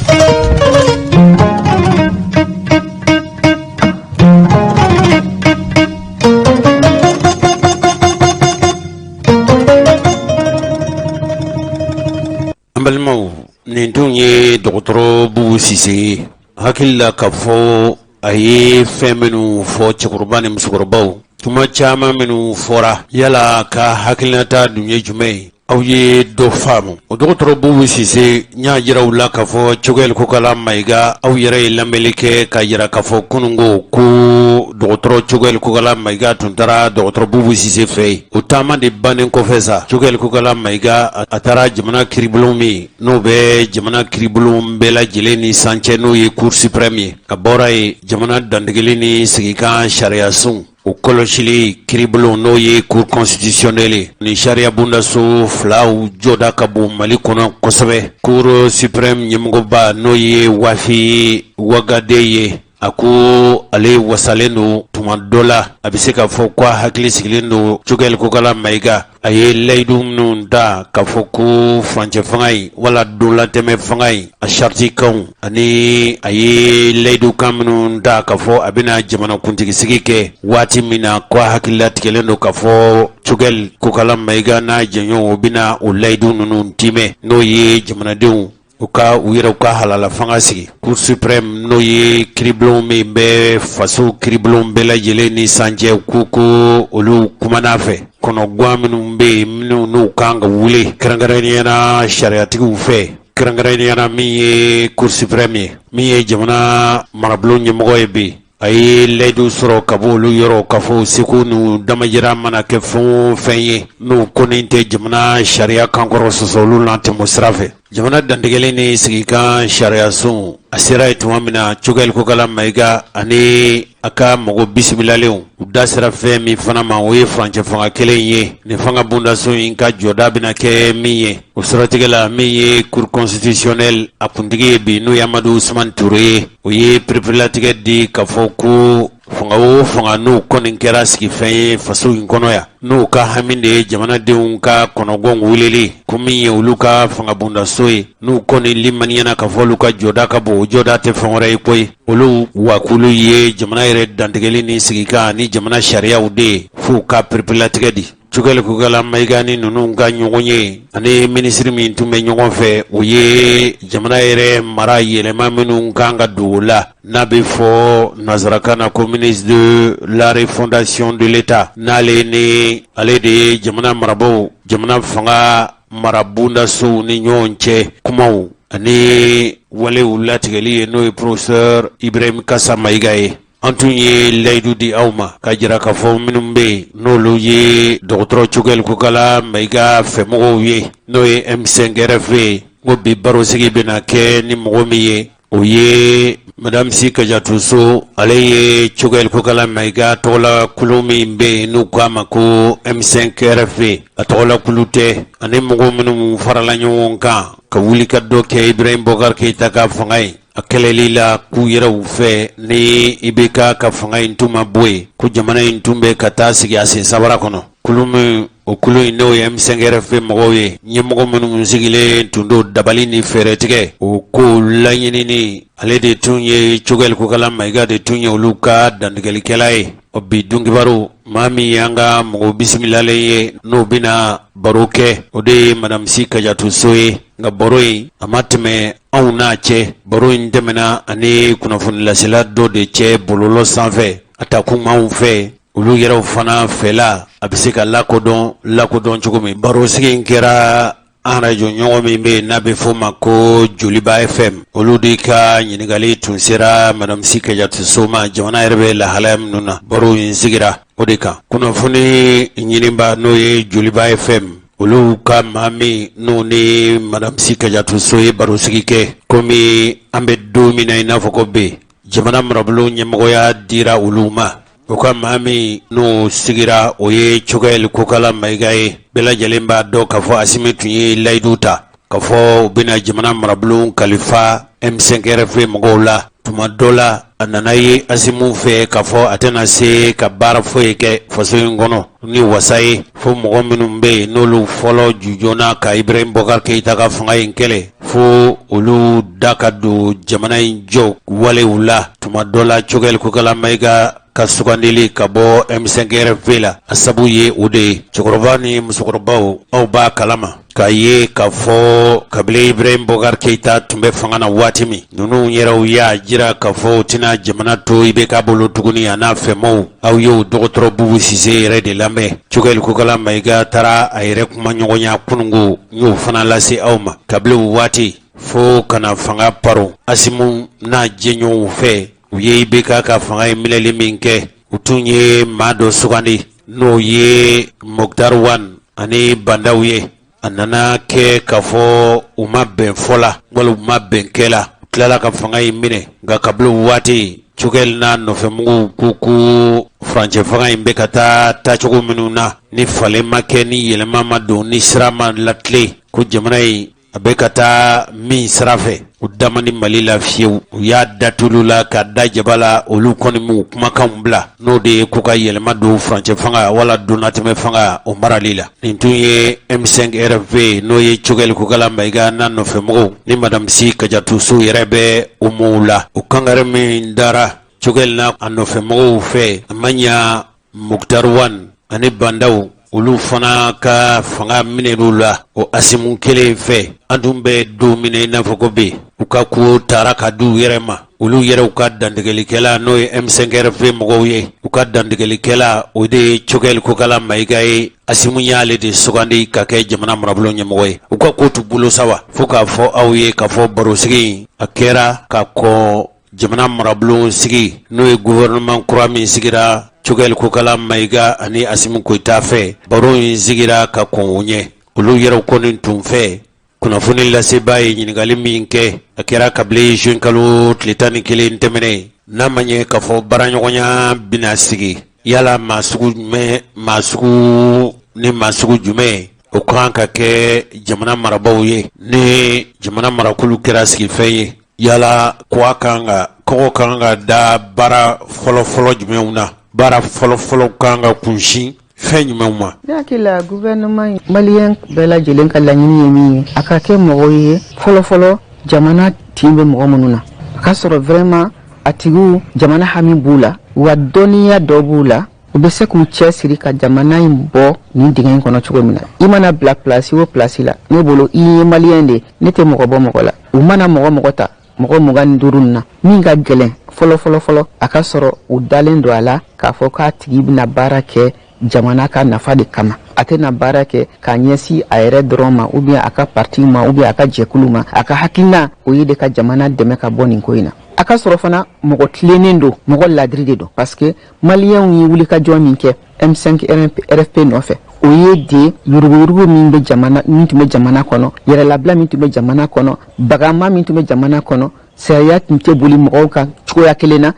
An balimaw, nin tun ye dɔgɔtɔrɔ Bubu Sise ye. Hakili la k'a fɔ a ye fɛn minnu fɔ, cɛkɔrɔba ni musokɔrɔbaw, tuma caman minnu fɔra, yala ka hakilinata dun ye jumɛn ye? Aw ye dɔ faamu. O dɔgɔtɔrɔ Bubu Sise, n y'a jira u la k'a fɔ Choguel Kokalla Maïga, aw yɛrɛ ye lamɛnli kɛ k'a jira k'a fɔ kununko ko dɔgɔtɔrɔ Choguel Kokalla Maïga tun taara dɔgɔtɔrɔ Bubu Sise fɛ yen. O taama de bannen kɔfɛ sa, Choguel Kokalla Maïga a taara jamana kiribulon min n'o bɛ jamana kiribulon bɛɛ lajɛlen ni san cɛ, n'o ye Cour suprême ye. A bɔra yen, jamana dantigɛli ni sigikan sariyasun O kɔlɔsili kiiribulon n'o ye cour constitutionnelle ni sariya bondaso filaw jɔda ka bon Mali kɔnɔ kosɛbɛ. Cour suprême ɲɛmɔgɔba n'o ye Wafi Wagade ye, a ko ale wasalen don tuma dɔ la, a bɛ se k'a fɔ ko a hakili sigilen don Choguel Kokala Mayiga a ye layidu minnu ta k'a fɔ ko furancɛ fanga in wala donlatɛmɛ fanga in a saritikanw ani a ye layidukan minnu ta k'a fɔ a bɛna jamanakuntigisigi kɛ waati min na, ko a hakili latigɛlen don k'a fɔ Choguel Kokala Mayiga n'a jɛɲɔgɔnw u bɛna o layidu ninnu tiimɛ, n'o ye jamanadenw u ka u yɛrɛ ka halala fanga sigi. Cour suprême n'o ye kiiribulon min bɛ faso kiiribulon bɛɛ lajɛlen ni san cɛ, ko ko olu kumana fɛ kɔnɔgan minnu bɛ yen, minnu n'u kan ka wuli kɛrɛnkɛrɛnnenya na sariyatigiw fɛ, kɛrɛnkɛrɛnnenya na min ye cour suprême ye, min ye jamana marabulon ɲɛmɔgɔ ye bi. A ye layidu sɔrɔ ka bɔ olu yɔrɔ k'a fɔ seko n'u damajira mana kɛ fɛn o fɛn ye, n'u kɔni tɛ jamana sariya kankɔrɔ sɔsɔ, olu na tɛmɛ sira fɛ. Jamana dantigɛli ni sigikan sariyasun a sera yen tuma min na, Choguel Kokala Mayiga ani a ka mɔgɔ bisimilalenw u da sera fɛn min fana ma, o ye furancɛ fanga kelen ye ni fanga bondaso in ka jɔda bɛna kɛ min ye. O siratigɛ la, min ye cour constitutionnelle a kuntigi ye bi, n'o ye Amadu Usumani Ture ye, o ye pereperelatigɛ di k'a fɔ ko fanga o fanga n'o kɔni kɛra sigifɛn ye faso in kɔnɔ yan, n'u ka hami de ye jamanadenw ka kɔnɔgɔn wulili, ko min ye olu ka fangabondaso ye, n'u kɔni limaniyana k'a fɔ olu ka jɔda ka bon, o jɔda tɛ fɛn wɛrɛ ye koyi, olu wakulu ye jamana yɛrɛ dantigɛli ni sigikan ni jamana sariyaw de ye, f'u ka pereperelatigɛ di. Choguel Kokala Mayiga ni ninnu ka ɲɔgɔn ye ani minisiri min tun bɛ ɲɔgɔn fɛ, o ye jamana yɛrɛ mara yɛlɛma minnu kan ka don o la, n'a bɛ fɔ nansarakan na ko ministre de la refondation de l'État, n'ale ni ale de ye jamana marabaaw, jamana fanga marabondasow ni ɲɔgɔn cɛ kumaw ani walew latigɛli ye, n'o ye professeur Ibrahim Kasa Mayiga ye. An tun ye layidu di aw ma ka jira k'a fɔ minnu bɛ yen, n'olu ye dɔgɔtɔrɔ Choguel Kokala Mayiga fɛmɔgɔw ye, n'o ye M5 RFP ye, ko bi barosigi bɛna kɛ ni mɔgɔ min ye, o ye Madame Sy Kadiatou Sow. Ale ye Choguel Kokala Mayiga tɔgɔla kulu min bɛ yen, n'u k'a ma ko M5 RFP, a tɔgɔla kulu tɛ, ani mɔgɔ minnu farala ɲɔgɔn kan ka wuli ka dɔ kɛ Ibrahim Boubacar Keïta ka fanga ye a kɛlɛli la k'u yɛrɛw fɛ, ni IBK ka fanga in tun ma bɔ yen, ko jamana in tun bɛ ka taa sigi a sen sabara kɔnɔ. Kulu min, o kulu in, n'o ye M5 RFP mɔgɔw ye, ɲɛmɔgɔ minnu sigilen tun don dabali ni fɛɛrɛtigɛ o ko laɲinini, ale de tun ye Choguel Kokala Mayiga de tun ye olu ka dantigɛlikɛla ye. Ɔ bi donkibaru, maa min y'an ka mɔgɔ bisimilalen ye, n'o bɛna baro kɛ, o de ye Madame Sy Kadiatou Sow ye. Nka baro in a ma tɛmɛ anw n'a cɛ, baro in tɛmɛna ani kunnafonilasela dɔ de cɛ bɔlɔlɔ sanfɛ. A ta kun anw fɛ, olu yɛrɛw fana fɛla a bɛ se ka lakodɔn lakodɔn cogo min. Barosigi in kɛra an arajo ɲɔgɔn min bɛ yen, n'a bɛ f'o ma ko Joliba FM, olu de ka ɲininkali tun sera Madame Sy Kadiatou Sow ma, jamana yɛrɛ bɛ lahalaya minnu na. Baro in sigira o de kan. Kunnafoni ɲininba, n'o ye Joliba FM, olu ka maa min n'o ni Madame Sy Kadiatou Sow ye barosigi kɛ, komi an bɛ don min na i n'a fɔ ko bi, jamana marabolo ɲɛmɔgɔya dira olu ma, o ka maa min n'o sigira, o ye Choguel Kokala Mayiga ye. Bɛɛ lajɛlen b'a dɔn k'a fɔ Asimi tun ye layidu ta k'a fɔ u bɛna jamana marabolo kalifa M5 RFP mɔgɔw la. Tuma dɔ la, a nana ye Asimu fɛ k'a fɔ a tɛna se ka baara foyi kɛ faso in kɔnɔ ni wasa ye, fo mɔgɔ minnu bɛ yen, n'olu fɔlɔ jujɔnna ka Ibrahim Boubacar Keïta ka fanga in kɛlɛ, fo olu da ka don jamana in jɔ walew la. Tuma dɔ la, Choguel Kokala Mayiga ka sugandili ka bɔ M5 RFP la, a sabu ye o de ye. Cɛkɔrɔba ni musokɔrɔbaw, aw b'a kalama k'a ye k'a fɔ kabini Ibrahim Boubacar Keïta tun bɛ fanga na waati min, ninnu yɛrɛw y'a jira k'a fɔ u tɛna jamana to IBK bolo tuguni, a n'a fɛmɔw. Aw y'o dɔgɔtɔrɔ Bubu Sise yɛrɛ de lamɛn. Choguel Kokala Mayiga taara a yɛrɛ kuma ɲɔgɔnya kununko, n y'o fana lase aw ma. Kabini o waati fo ka na fanga paro Asimu n'a jɛɲɔgɔnw fɛ, u ye IBK ka fanga in minɛli min kɛ, u tun ye maa dɔ sugandi, n'o ye Moctar Ouane ani Bah N'Daw ye. A nana kɛ k'a fɔ u ma bɛn fɔ la wala u ma bɛn kɛ la, u tilala ka fanga in minɛ. Nka kabini o waati, Choguel n'a nɔfɛmɔgɔw ko ko Furancɛ fanga in bɛ ka taa taacogo minnu na, ni falen ma kɛ, ni yɛlɛma ma don, ni sira ma latilen, ko jamana in a bɛ ka taa min sira fɛ, u da man di Mali la fiyewu. U y'a da tulu la ka da jaba la. Olu kɔni m'u kumakanw bila, n'o de ye k'u ka yɛlɛma don furancɛ fanga wala donnatɛmɛ fanga o marali la. Nin tun ye M5 RFP, n'o ye Choguel Kokalla Maïga n'a nɔfɛmɔgɔw ni Madame Sy Kadiatou Sow yɛrɛ bɛ o mɔgɔw la. O kangari min dara Choguel n'a a nɔfɛmɔgɔw fɛ, a ma ɲa Moctar Ouane ani Bah N'Daw, olu fana ka fanga minɛn'u la o Assimi kelen fɛ. An tun bɛ don min na i n'a fɔ ko bi, u ka ko taara ka di u yɛrɛ ma. Olu yɛrɛw ka dantigɛlikɛla, n'o ye M5 RFP mɔgɔw ye, u ka dantigɛlikɛla, o de ye Choguel Kokalla Maïga ye. Assimi y'ale de sugandi ka kɛ jamana marabolo ɲɛmɔgɔ ye. U ka ko t'u bolo sa wa, fo k'a fɔ aw ye k'a fɔ barosigi in, a kɛra ka kɔn jamana marabulon sigi, n'o ye gouvernement kura min sigira Choguel Kokalla Maïga ani Assimi Goïta fɛ. Baro in sigira ka kɔn o ɲɛ. Olu yɛrɛw kɔni tun fɛ, kunnafoni lasebaa ye ɲininkali min kɛ, a kɛra kabini juin kalo tile 11 tɛmɛnen. N'a ma ɲɛ k'a fɔ baaraɲɔgɔnya bɛna sigi, yala maa sugu jumɛn, maa sugu ni maa sugu jumɛn o ka kan ka kɛ jamana marabaaw ye, ni jamana marakulu kɛra sigifɛn ye, yala ko kan ka kɔgɔ kan ka da baara fɔlɔfɔlɔ jumɛnw na, baara fɔlɔfɔlɔ kan ka kunsin fɛn jumɛnw ma? Ne hakili la, gouvernement malien bɛɛ lajɛlen ka laɲini ye min ye, a ka kɛ mɔgɔw ye fɔlɔfɔlɔ, jamana tin bɛ mɔgɔ minnu na, a ka sɔrɔ vraiment a tigiw jamana hami b'u la, wa dɔnniya dɔ b'u la, u bɛ se k'u cɛ siri ka jamana in bɔ nin dingɛ in kɔnɔ cogo min na. I mana bila place o place la, ne bolo, i ye malien de, ne tɛ mɔgɔ bɔ mɔgɔ la. U mana mɔgɔ mɔgɔ ta, mɔgɔ 25 nin na, min ka gɛlɛn fɔlɔ fɔlɔ fɔlɔ, a ka sɔrɔ u dalen don a la k'a fɔ k'a tigi bɛna baara kɛ jamana ka nafa de kama, a tɛna baara kɛ k'a ɲɛsin a yɛrɛ dɔrɔn ma, ou bien a ka parti ma, ou bien a ka jɛkulu ma. A ka hakilina, o ye de ka jamana dɛmɛ ka bɔ nin ko in na. A ka sɔrɔ fana mɔgɔ tilennen don, mɔgɔ ladiri de don, parce que maliyɛnw ye wulikajɔ min kɛ M5 RFP nɔfɛ, o ye de yuruguyurugu min bɛ jamana, min tun bɛ jamana kɔnɔ, yɛrɛlabila min tun bɛ jamana kɔnɔ, bagama min tun bɛ jamana kɔnɔ, sariya tun tɛ boli mɔgɔw kan cogoya kelen na,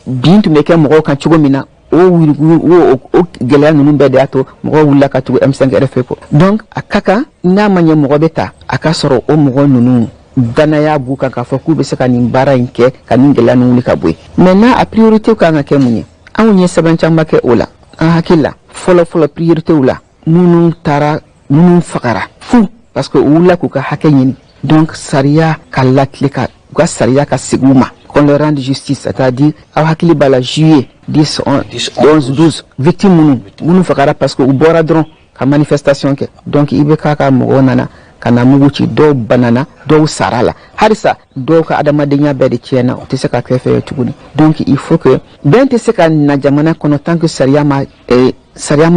bin tun bɛ kɛ mɔgɔw kan cogo min na, o yurugu o gɛlɛya ninnu bɛɛ de y'a to mɔgɔw wulila ka tugu M5 RFP kɔ. Donc a ka kan, n'a ma ɲɛ mɔgɔ bɛ ta, a ka sɔrɔ o mɔgɔ ninnu danaya b'u kan k'a fɔ k'u bɛ se ka nin baara in kɛ ka nin gɛlɛya ninnu wuli ka bɔ yen. Maintenant, a priorité kan ka kɛ mun ye? Anw ye sɛbɛn caman kɛ o la. An hakili la, fɔlɔ fɔlɔ, priorité la, minnu taara, minnu fagara fu parce que u wulila k'u ka hakɛ ɲini, donc sariya ka latile, ka u ka sariya ka segin u ma, qu'on leur rende justice. C'est-à-dire, aw hakili b'a la, juillet 10, 11, 12, victime minnu fagara parce que u bɔra dɔrɔn ka manifestation kɛ. Donc i bɛ k'a ka mɔgɔw nana ka na mugu ci, dɔw banana, dɔw sara la, halisa dɔw ka adamadenya bɛɛ de tiɲɛna, u tɛ se ka kɛ fɛn ye tuguni. Donc il faut que bɛn tɛ se ka na jamana kɔnɔ tant que sariya ma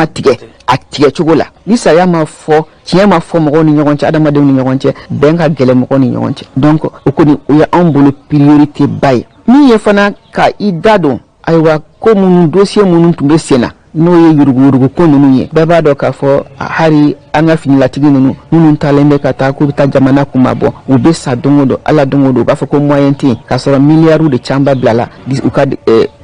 tigɛ a tigɛ cogo la. Ni sariya ma fɔ, tiɲɛ ma fɔ mɔgɔw ni ɲɔgɔn cɛ, adamadenw ni ɲɔgɔn cɛ, bɛn ka gɛlɛn mɔgɔw ni ɲɔgɔn cɛ. Donc o kɔni, o ye anw bolo priorité ba ye. Min ye fana ka i da don, ayiwa, ko minnu, dossier minnu tun bɛ sen na, n'o ye yuruguyurugu ko ninnu ye, bɛɛ b'a dɔn k'a fɔ hali an ka finilatigi ninnu, minnu taalen bɛ ka taa k'u bɛ taa jamana kunma bɔ, u bɛ sa don o don, ala don o don, u b'a fɔ ko moyen tɛ yen, k'a sɔrɔ miliyariw de caman bilala u ka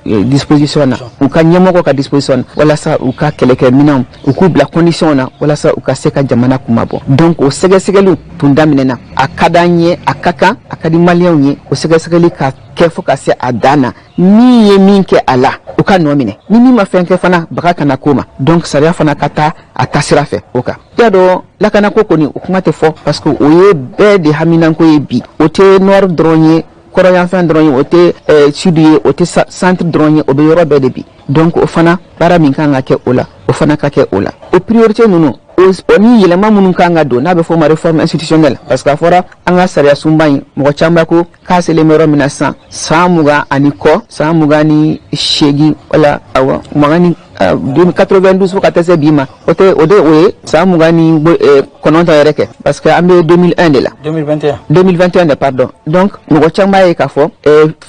disposition na, u ka ɲɛmɔgɔ ka disposition na, walasa u ka kɛlɛkɛminɛnw, u k'u bila condition na walasa u ka se ka jamana kunma bɔ. Donc o sɛgɛsɛgɛliw tun daminɛna. A ka d'an ye, a ka kan, a ka di maliyɛnw ye, o sɛgɛsɛgɛli ka kɛ fo ka se a dan na. Min ye min kɛ a la, u ka nɔ minɛ. Ni min ma fɛn kɛ fana, baga kana k'o ma. Donc sariya fana ka taa a taasira fɛ o kan. I y'a dɔn, lakanako kɔni, o kuma tɛ fɔ, parce que o ye bɛɛ de haminanko ye bi. O tɛ nord dɔrɔn ye, kɔrɔyanfɛn dɔrɔn ye, o tɛ sud ye, o tɛ centre dɔrɔn ye, o bɛ yɔrɔ bɛɛ de bi. Donc o fana, baara min kan ka kɛ o la, o fana ka kɛ o la. O priorité ninnu, o ni yɛlɛma minnu kan ka don, n'a bɛ fɔ o ma réforme institutionnelle, parce que a fɔra an ka sariya sunba in, mɔgɔ caman ko k'a selen bɛ yɔrɔ min na sisan, san 20 ani kɔ, san 28, wala awɔ, 20 ni 92 fo ka taa se bi ma, o tɛ o de, o ye san 29 yɛrɛ kɛ, parce que an bɛ 2001 de la. 2021. 2021 de, pardon. Donc mɔgɔ caman b'a ye k'a fɔ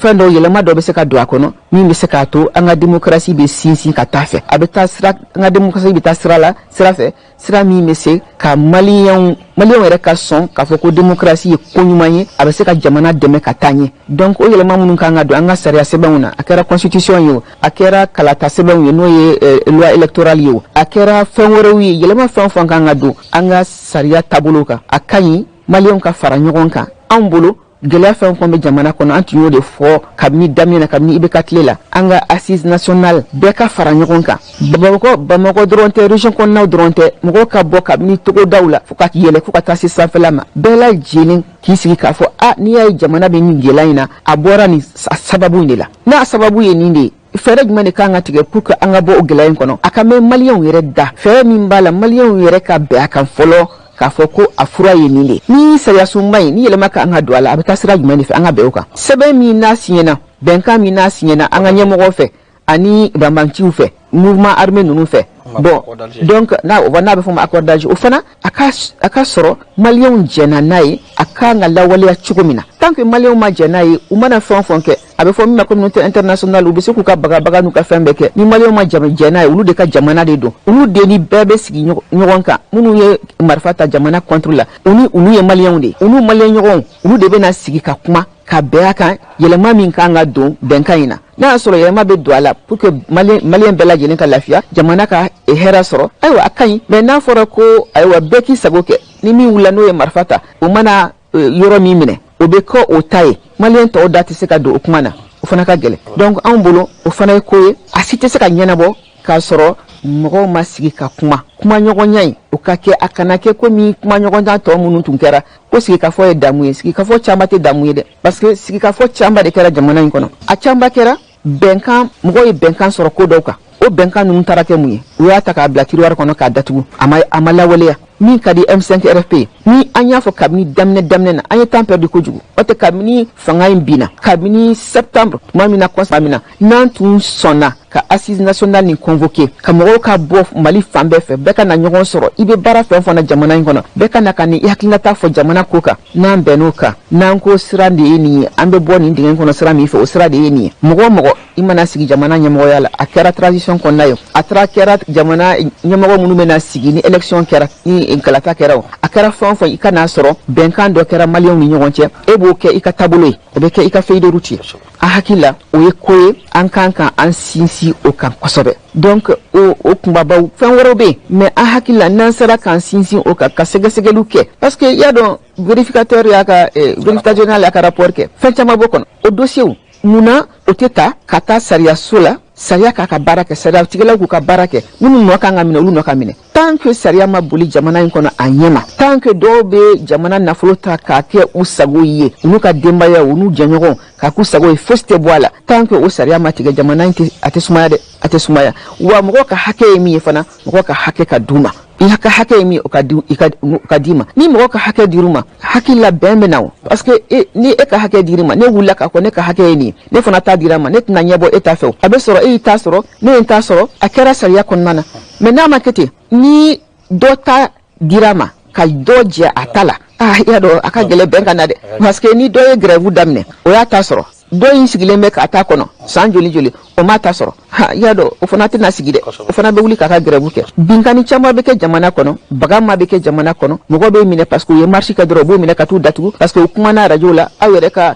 fɛn dɔw, yɛlɛma dɔ bɛ se ka don a kɔnɔ min bɛ se k'a to an ka démocratie bɛ sinsin ka taa fɛ, a bɛ taa sira, an ka démocratie bɛ taa sira la, sira fɛ, sira min b'a to an ka jamana bɛ se ka Sira min bɛ se ka maliyɛnw yɛrɛ ka sɔn k'a fɔ ko démocratie ye ko ɲuman ye, a bɛ se ka jamana dɛmɛ ka taa ɲɛ. Donc o yɛlɛma minnu kan ka don an ka sariya sɛbɛnw na, a kɛra constitution ye o, a kɛra kalata sɛbɛnw ye, n'o ye loi électorale ye o, a kɛra fɛn wɛrɛw ye, yɛlɛma fɛn o fɛn kan ka don an ka sariya taabolo kan, a ka ɲi maliyɛnw ka fara ɲɔgɔn kan. Anw bolo, gɛlɛya fɛn o fɛn bɛ jamana kɔnɔ, an tun y'o de fɔ kabini daminɛ na, kabini IBK tile la, an ka assise nationale, bɛɛ ka fara ɲɔgɔn kan. Bamakɔ dɔrɔn tɛ, région kɔnɔnaw dɔrɔn tɛ, mɔgɔw ka bɔ kabini togodaw la fo ka yɛlɛ fo ka taa se sanfɛla ma, bɛɛ lajɛlen k'i sigi k'a fɔ: a n'i y'a ye jamana bɛ nin gɛlɛya in na, a bɔra nin sababu in de la. N'a sababu ye nin de ye, fɛɛrɛ jumɛn de kan ka tigɛ pour que an ka bɔ o gɛlɛya in kɔnɔ? A ka mɛn maliyɛnw yɛrɛ da, fɛɛrɛ min b'a la, maliyɛnw yɛrɛ ka bɛn a kan fɔlɔ k'a fɔ ko a fura ye nin de. Ni sariyasunba in ni yɛlɛma ka kan ka don a la, a bɛ taa sira jumɛn de fɛ? An ka bɛn o kan. Sɛbɛn min n'a siɲɛna, bɛnkan min n'a siɲɛna an ka ɲɛmɔgɔw fɛ ani banbanciw fɛ, mouvement armé ninnu fɛ, bon, donc n'a n'a bɛ fɔ ma accord d'Alger, o fana a ka sɔrɔ maliyɛnw jɛnna n'a ye, a kan ka lawaleya cogo min na. Tant que maliyɛnw ma jɛn n'a ye, u mana fɛn o fɛn kɛ, a bɛ fɔ min ma communauté internationale, u bɛ se k'u ka bagabaga n'u ka fɛn bɛɛ kɛ, ni maliyɛnw ma jɛn n'a ye, olu de ka jamana de don, olu de ni bɛɛ bɛ sigi ɲɔgɔn kan. Minnu ye marifa ta jamana contre la, u ni olu ye maliyɛnw de ye, u n'u maliyɛn ɲɔgɔnw, olu de bɛna sigi ka kuma ka bɛn a kan, yɛlɛma min kan ka don bɛnkan in na. N'a y'a sɔrɔ yɛlɛma bɛ don a la pour que maliyɛn bɛɛ lajɛlen ka lafiya, jamana ka hɛrɛ sɔrɔ, ayiwa, a ka ɲi. Mais n'a fɔra ko ayiwa, bɛɛ k'i sago kɛ, ni min wulila n'o ye marifa ta, o mana yɔrɔ min minɛ, o bɛ kɛ o ta ye, maliyɛn tɔw da tɛ se ka don o kuma na, o fana ka gɛlɛn. Donc anw bolo, o fana ye ko ye, a si tɛ se ka ɲɛnabɔ k'a sɔrɔ mɔgɔw ma sigi ka kuma. Kumaɲɔgɔnya in, o ka kɛ, a kana kɛ komi kumaɲɔgɔnya tɔ minnu tun kɛra, ko sigikafɔ ye damu ye. Sigikafɔ caman tɛ damu ye dɛ, parce que sigikafɔ caman de kɛra jamana in kɔnɔ. A caman kɛra bɛnkan, mɔgɔw ye bɛnkan sɔrɔ ko dɔw kan. O bɛnkan ninnu taara kɛ mun ye? U y'a ta k'a bila tiroir kɔnɔ k'a datugu, a ma lawaleya. Min ka di M5 RFP, ni an y'a fɔ kabini daminɛ daminɛ na, an ye temps perdu kojugu. O tɛ kabini fanga in binna, kabini septembre tuma min na, kɔsa min na, n'an tun sɔnna ka assise nationale nin convoquer, ka mɔgɔw ka bɔ Mali fan bɛɛ fɛ, bɛɛ ka na ɲɔgɔn sɔrɔ, i bɛ baara fɛn o fɛn na jamana in kɔnɔ, bɛɛ ka na ka nin i hakilinata fɔ jamana ko kan, n'an bɛnn'o kan, n'an ko sira de ye nin ye, an bɛ bɔ nin dingɛ kɔnɔ sira min fɛ, o sira de ye nin ye. Mɔgɔ o mɔgɔ i mana sigi jamana ɲɛmɔgɔya la, a kɛra transition kɔnɔna ye, a taara kɛra jamana ɲɛmɔgɔ minnu bɛna sigi ni élection kɛra, ni kalata kɛra, o a kɛra fɛn o fɛn, i ka n'a sɔrɔ bɛnkan dɔ kɛra maliyɛnw ni ɲɔgɔn cɛ, e b'o kɛ i ka taabolo ye, o bɛ kɛ i ka feuille de route ye. A hakili la, o ye ko ye an kan ka an sinsin o kan kosɛbɛ. Donc o kunbabaw, fɛn wɛrɛw bɛ yen, mais an hakili la, n'an sera k'an sinsin o kan, ka sɛgɛsɛgɛliw kɛ, parce que i y'a dɔn, vérificateur y'a ka vérificateur général y'a ka rapport kɛ, fɛn caman b'o kɔnɔ. O dossier, munna o tɛ ta ka taa sariyaso la, sariya k'a ka baara kɛ, sariyatigɛlaw k'u ka baara kɛ, minnu nɔ kan ka minɛ, olu nɔ ka minɛ? Tant que sariya ma boli jamana in kɔnɔ a ɲɛ ma, tant que dɔw bɛ jamana nafolo ta k'a kɛ u sago ye, u n'u ka denbaya, u n'u jɛɲɔgɔnw, k'a k'u sago ye, fosi tɛ bɔ a la, tant que o sariya ma tigɛ, jamana in tɛ, a tɛ sumaya dɛ, a tɛ sumaya. Wa mɔgɔw ka hakɛ ye min ye fana, mɔgɔw ka hakɛ ka d'u ma. I ka hakɛ ye min, o ka di, i ka d'i ma. Ni mɔgɔ ka hakɛ dir'u ma, hakili la bɛn bɛ na o, parce que e, ni e ka hakɛ dir'i ma, ne wulila k'a fɔ ne ka hakɛ ye nin ye, ne fana ta dira ma, ne tɛna ɲɛbɔ e ta fɛ. O a bɛ sɔrɔ e y'i ta sɔrɔ, ne ye n ta sɔrɔ, a kɛra sariya kɔnɔna na. Mais n'a ma kɛ ten, ni dɔ ta dira ma ka dɔ jɛ a ta la, ah, i y'a dɔn, a ka gɛlɛn bɛn ka na dɛ, parce que ni dɔ ye grève daminɛ, o y'a ta sɔrɔ, dɔ in sigilen bɛ k'a ta kɔnɔ san joli joli, o m'a ta sɔrɔ, ha, i y'a dɔn, o fana tɛna sigi dɛ, o fana bɛ wuli k'a ka grève kɛ. Binkani caman bɛ kɛ jamana kɔnɔ, bagama bɛ kɛ jamana kɔnɔ, mɔgɔ bɛ minɛ parce que u ye marche kɛ dɔrɔn, u b'u minɛ ka t'u datugu parce que u kumana radio la. Aw yɛrɛ ka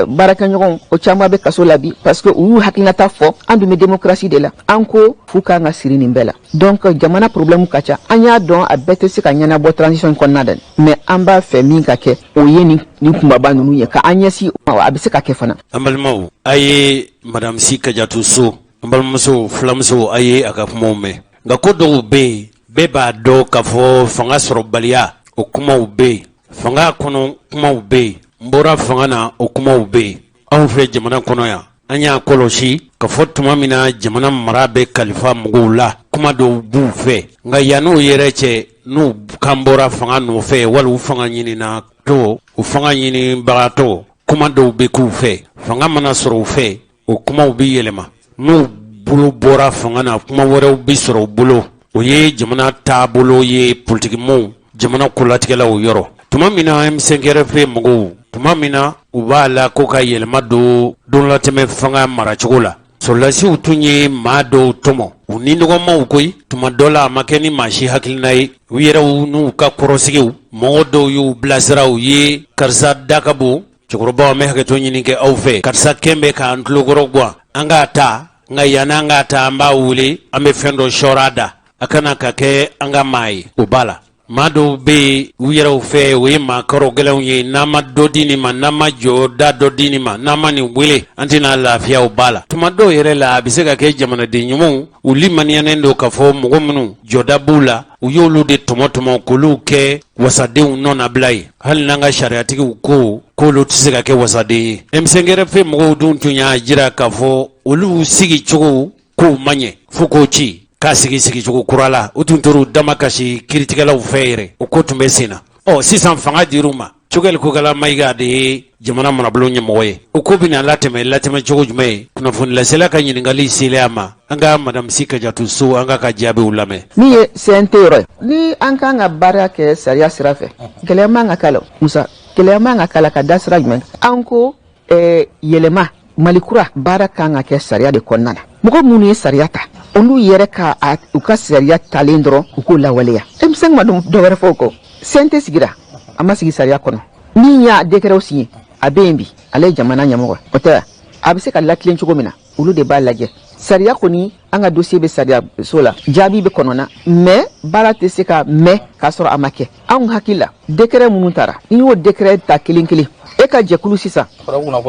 baarakɛɲɔgɔnw, o caman bɛ kaso la bi parce que u y'u hakilinata fɔ. An dun bɛ démocratie de la, an ko fu kan ka siri nin bɛɛ la. Donc jamana problème ka ca, an y'a dɔn, a bɛɛ tɛ se ka ɲɛnabɔ transition kɔnɔna dɛ, mais an b'a fɛ min ka kɛ, o ye nin kunbaba ninnu ye, ka an ɲɛsin, a bɛ se ka kɛ fana. An balimaw, a ye madame Si Kajatu So, an balimamuso filamuso, a ye a ka kumaw mɛn. Nka ko dɔw bɛ yen, bɛɛ b'a dɔn k'a fɔ fanga sɔrɔbaliya, o kumaw bɛ yen, fanga kɔnɔ kumaw bɛ yen, n bɔra fanga na, o kumaw bɛ yen. Anw fɛ jamana kɔnɔ yan, an y'a kɔlɔsi ka fɔ tuma min na jamana mara bɛ kalifa mɔgɔw la, kuma dɔw b'u fɛ. Nka yann'o yɛrɛ cɛ, n'u kan bɔra fanga nɔfɛ wali u fanga ɲinina to, u fanga ɲinibagatɔ, kuma dɔw bɛ k'u fɛ. Fanga mana sɔrɔ u fɛ, o kumaw bɛ yɛlɛma. N'u bolo bɔra fanga na, kuma wɛrɛw bɛ sɔrɔ u bolo. O ye jamana taabolo ye, politikimɔgɔw, jamana kolatigɛlaw yɔrɔ. Tuma min na M5RFP mɔgɔw, tuma min na u b'a la ko ka yɛlɛma don donlatɛmɛ fanga maracogo la. Sɔrɔdasiw tun ye maa dɔw tɔmɔ u ni nɔgɔmaw koyi. Tuma dɔ la, a ma kɛ ni maa si hakilina ye, u yɛrɛw n'u ka kɔrɔsigiw, mɔgɔ dɔw y'u bilasira u ye: karisa da ka bon, cɛkɔrɔbaw, an bɛ hakɛto ɲini kɛ aw fɛ, karisa kɛn bɛ k'an tulokɔrɔ gan, an k'a ta. Nka yanni an k'a ta, an b'a wele, an bɛ fɛn dɔ sɔɔr'a da, a kana ka kɛ an ka maa ye. O b'a la, maa dɔw bɛ yen u yɛrɛw fɛ, o ye maa kɔrɔ gɛlɛnw ye: n'an ma dɔ di nin ma, n'an ma jɔ da dɔ di nin ma, n'an ma nin wele, an tɛna lafiya. O b'a la, tuma dɔw yɛrɛ la, a bɛ se ka kɛ jamanaden ɲumanw, u limaniyanen don k'a fɔ mɔgɔ minnu jɔda b'u la, u y'olu de tɔmɔ tɔmɔ k'olu kɛ wasadenw nɔnabila ye, hali n'an ka sariyatigiw ko k'olu tɛ se ka kɛ wasaden ye. M5 RFP mɔgɔw dun tun y'a jira k'a fɔ olu sigi cogo k'o man ɲɛ, fo k'o ci k'a sigi sigicogo kura la. U tun tor'u dama kasi kiiritigɛlaw fɛ yɛrɛ, o ko tun bɛ sen na. Ɔ sisan, fanga dir'u ma, Choguel Kokalla Maïga de ye jamana marabolo ɲɛmɔgɔ ye. O ko bɛna latɛmɛ latɛmɛ cogo jumɛn ye? Kunnafonilasela ka ɲininkali selen a ma, an ka madame Sy Kadiatou Sow, an ka jaabiw lamɛn. Min ye CNT yɔrɔ ye, ni an kan ka baara kɛ sariya sira fɛ, gɛlɛya man ka k'a la. Musa, gɛlɛya man ka k'a la ka da sira jumɛn kan? An ko yɛlɛma Mali kura baara kan ka kɛ sariya de kɔnɔna na. Mɔgɔ minnu ye sariya ta, olu yɛrɛ ka u ka sariya talen dɔrɔn, u k'o lawaleya. M5 ma dɔ wɛrɛ fɔ o kɔ. CNT sigira, a ma sigi sariya kɔnɔ. Min y'a décret signé, a bɛ yen bi, ale ye jamana ɲɛmɔgɔ, o tɛ? A bɛ se ka latilen cogo min na, olu de b'a lajɛ. Sariya kɔni, an ka dossier bɛ sariya so la, jaabi bɛ kɔnɔna, mais baara tɛ se ka mɛn k'a sɔrɔ a ma kɛ. Anw hakili la, décret minnu tara, n'i y'o décret ta kelen kelen, e ka jɛkulu sisan,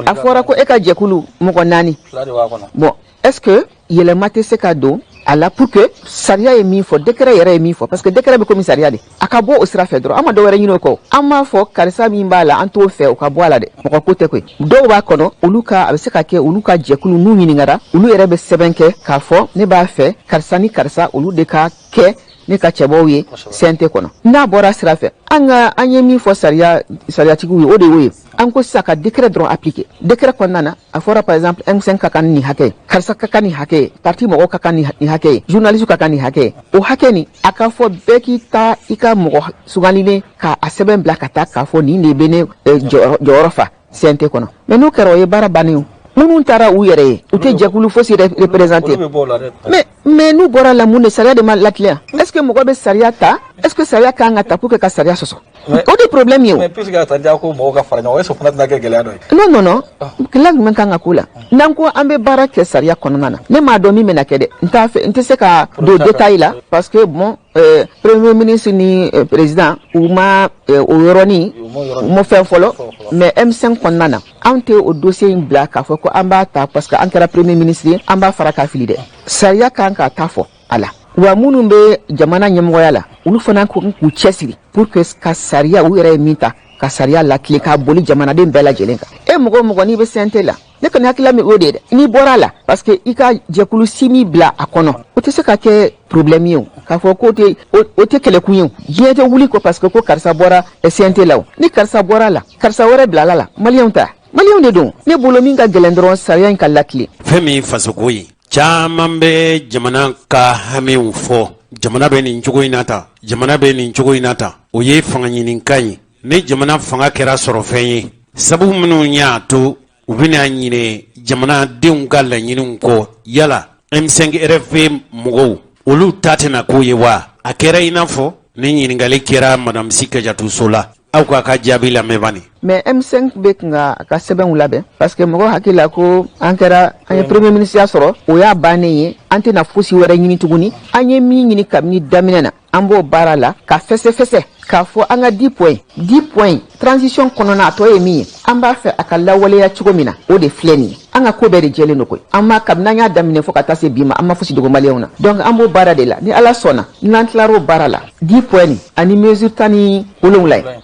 a fɔra ko e ka jɛkulu mɔgɔ naani. Bon, est ce que yɛlɛma tɛ se ka don a la pour que sariya ye min fɔ, décret yɛrɛ ye min fɔ? Parce que décret bɛ komi sariya de, a ka bɔ o sira fɛ dɔrɔn. An ma dɔ wɛrɛ ɲini o kɔ. An b'a fɔ karisa min b'a la, an t'o fɛ, o ka bɔ a la dɛ. Mɔgɔ ko tɛ koyi. Dɔw b'a kɔnɔ, olu ka, a bɛ se ka kɛ olu ka jɛkulu, n'u ɲininkara, olu yɛrɛ bɛ sɛbɛn kɛ k'a fɔ: ne b'a fɛ karisa ni karisa, olu de ka kɛ ne ka cɛbɔw ye CNT kɔnɔ. N'a bɔra sira fɛ, an ka, an ye min fɔ sariya sariyatigiw ye, o de y'o ye. An ko sisan ka décret dɔrɔn appliquer. Décret kɔnɔna na, a fɔra par exemple M5 ka kan ni hakɛ ye, karisa ka kan ni hakɛ ye, parti mɔgɔw ka kan ni hakɛ ye, journaliste ka kan ni hakɛ ye. O hakɛ nin, a ka fɔ bɛɛ k'i ta, i ka mɔgɔ sugandilen, ka a sɛbɛn bila ka taa k'a fɔ nin de bɛ ne jɔyɔrɔ fa CNT kɔnɔ. Mais n'o kɛra, o ye baara bannen ye. Minnu taara u yɛrɛ ye, u tɛ jɛkulu fosi représenter. Mais n'u bɔra la, mun de sariya de ma latilen? Est ce que mɔgɔ bɛ sariya ta? Est ce que sariya kan ka ta pour que ka sariya sɔsɔ? O de problème ye o. Mais puisque a sariya ko mɔgɔw ka fara ɲɔgɔn kan, est ce que o fana tɛna kɛ gɛlɛya dɔ ye? Non, non, non, gɛlɛya jumɛn kan ka k'o la? N'an ko an bɛ baara kɛ sariya kɔnɔna na, ne m'a dɔn min bɛna kɛ dɛ. N t'a fɛ, n tɛ se ka don détail la, parce que bon, premier ministre ni président, u ma o yɔrɔnin, u ma fɛn fɔlɔ. Mais M5 kɔnɔna na, anw tɛ o dossier in bila k'a fɔ ko an b'a ta parce que an kɛra premier ministre ye, an b'a fara k'a fili dɛ. Sariya kan ka ta fɔ a la wa. Minnu bɛ jamana ɲɛmɔgɔya la, olu fana k'u cɛsiri pour que ka sariya, u yɛrɛ ye min ta, ka sariya latilen k'a boli jamanaden bɛɛ lajɛlen kan. E mɔgɔ o mɔgɔ n'i bɛ CNT la, ne kɔni hakilila min o de ye dɛ, n'i bɔra a la parce que i ka jɛkulu si min bila a kɔnɔ, o tɛ se ka kɛ problème ye. O k'a fɔ k'o tɛ, o tɛ kɛlɛkun ye. O diɲɛ tɛ wuli ko parce que ko karisa bɔra CNT la. O ni karisa bɔra a la, karisa wɛrɛ bilala la, maliyɛnw ta, maliyɛnw de don. Ne bolo, min ka gɛlɛn dɔrɔn, sariya in ka latilen. Fɛn min fasoko ye, caman bɛ jamana ka hamiw fɔ: jamana bɛ nin cogo in na tan, jamana bɛ nin cogo in na tan. O ye fanga ɲininkan ye. Ni jamana fanga kɛra sɔrɔfɛn ye, sabu minnu y'a to u bɛna ɲinɛ jamanadenw ka laɲiniw kɔ, yala M5 RFP mɔgɔw, olu ta tɛna k'o ye wa? A kɛra i n'a fɔ ni ɲininkali kɛra madame Sy Kadiatou Sow la, aw k'a ka jaabi lamɛn bani. Mais M5 bɛ kun ka a ka sɛbɛnw labɛn, parce que mɔgɔw hakili la ko an kɛra, an ye premier ministre sɔrɔ, o y'a bannen ye, an tɛna fosi wɛrɛ ɲini tuguni. An ye min ɲini kabini daminɛ na, an b'o baara la ka fɛsɛfɛsɛ k'a fɔ an ka 10 points, 10 points transition kɔnɔna, a tɔ ye min ye, an b'a fɛ a ka lawaleya cogo min na, o de filɛ nin ye. An ka ko bɛɛ de jɛlen don koyi. An ma, kabini an y'a daminɛ fo ka taa se bi ma, an ma fosi dogo maliyɛnw na. Donc an b'o baara de la. Ni Ala sɔnna, n'an tilar'o baara la, 10 points nin ani mesure 17 ye,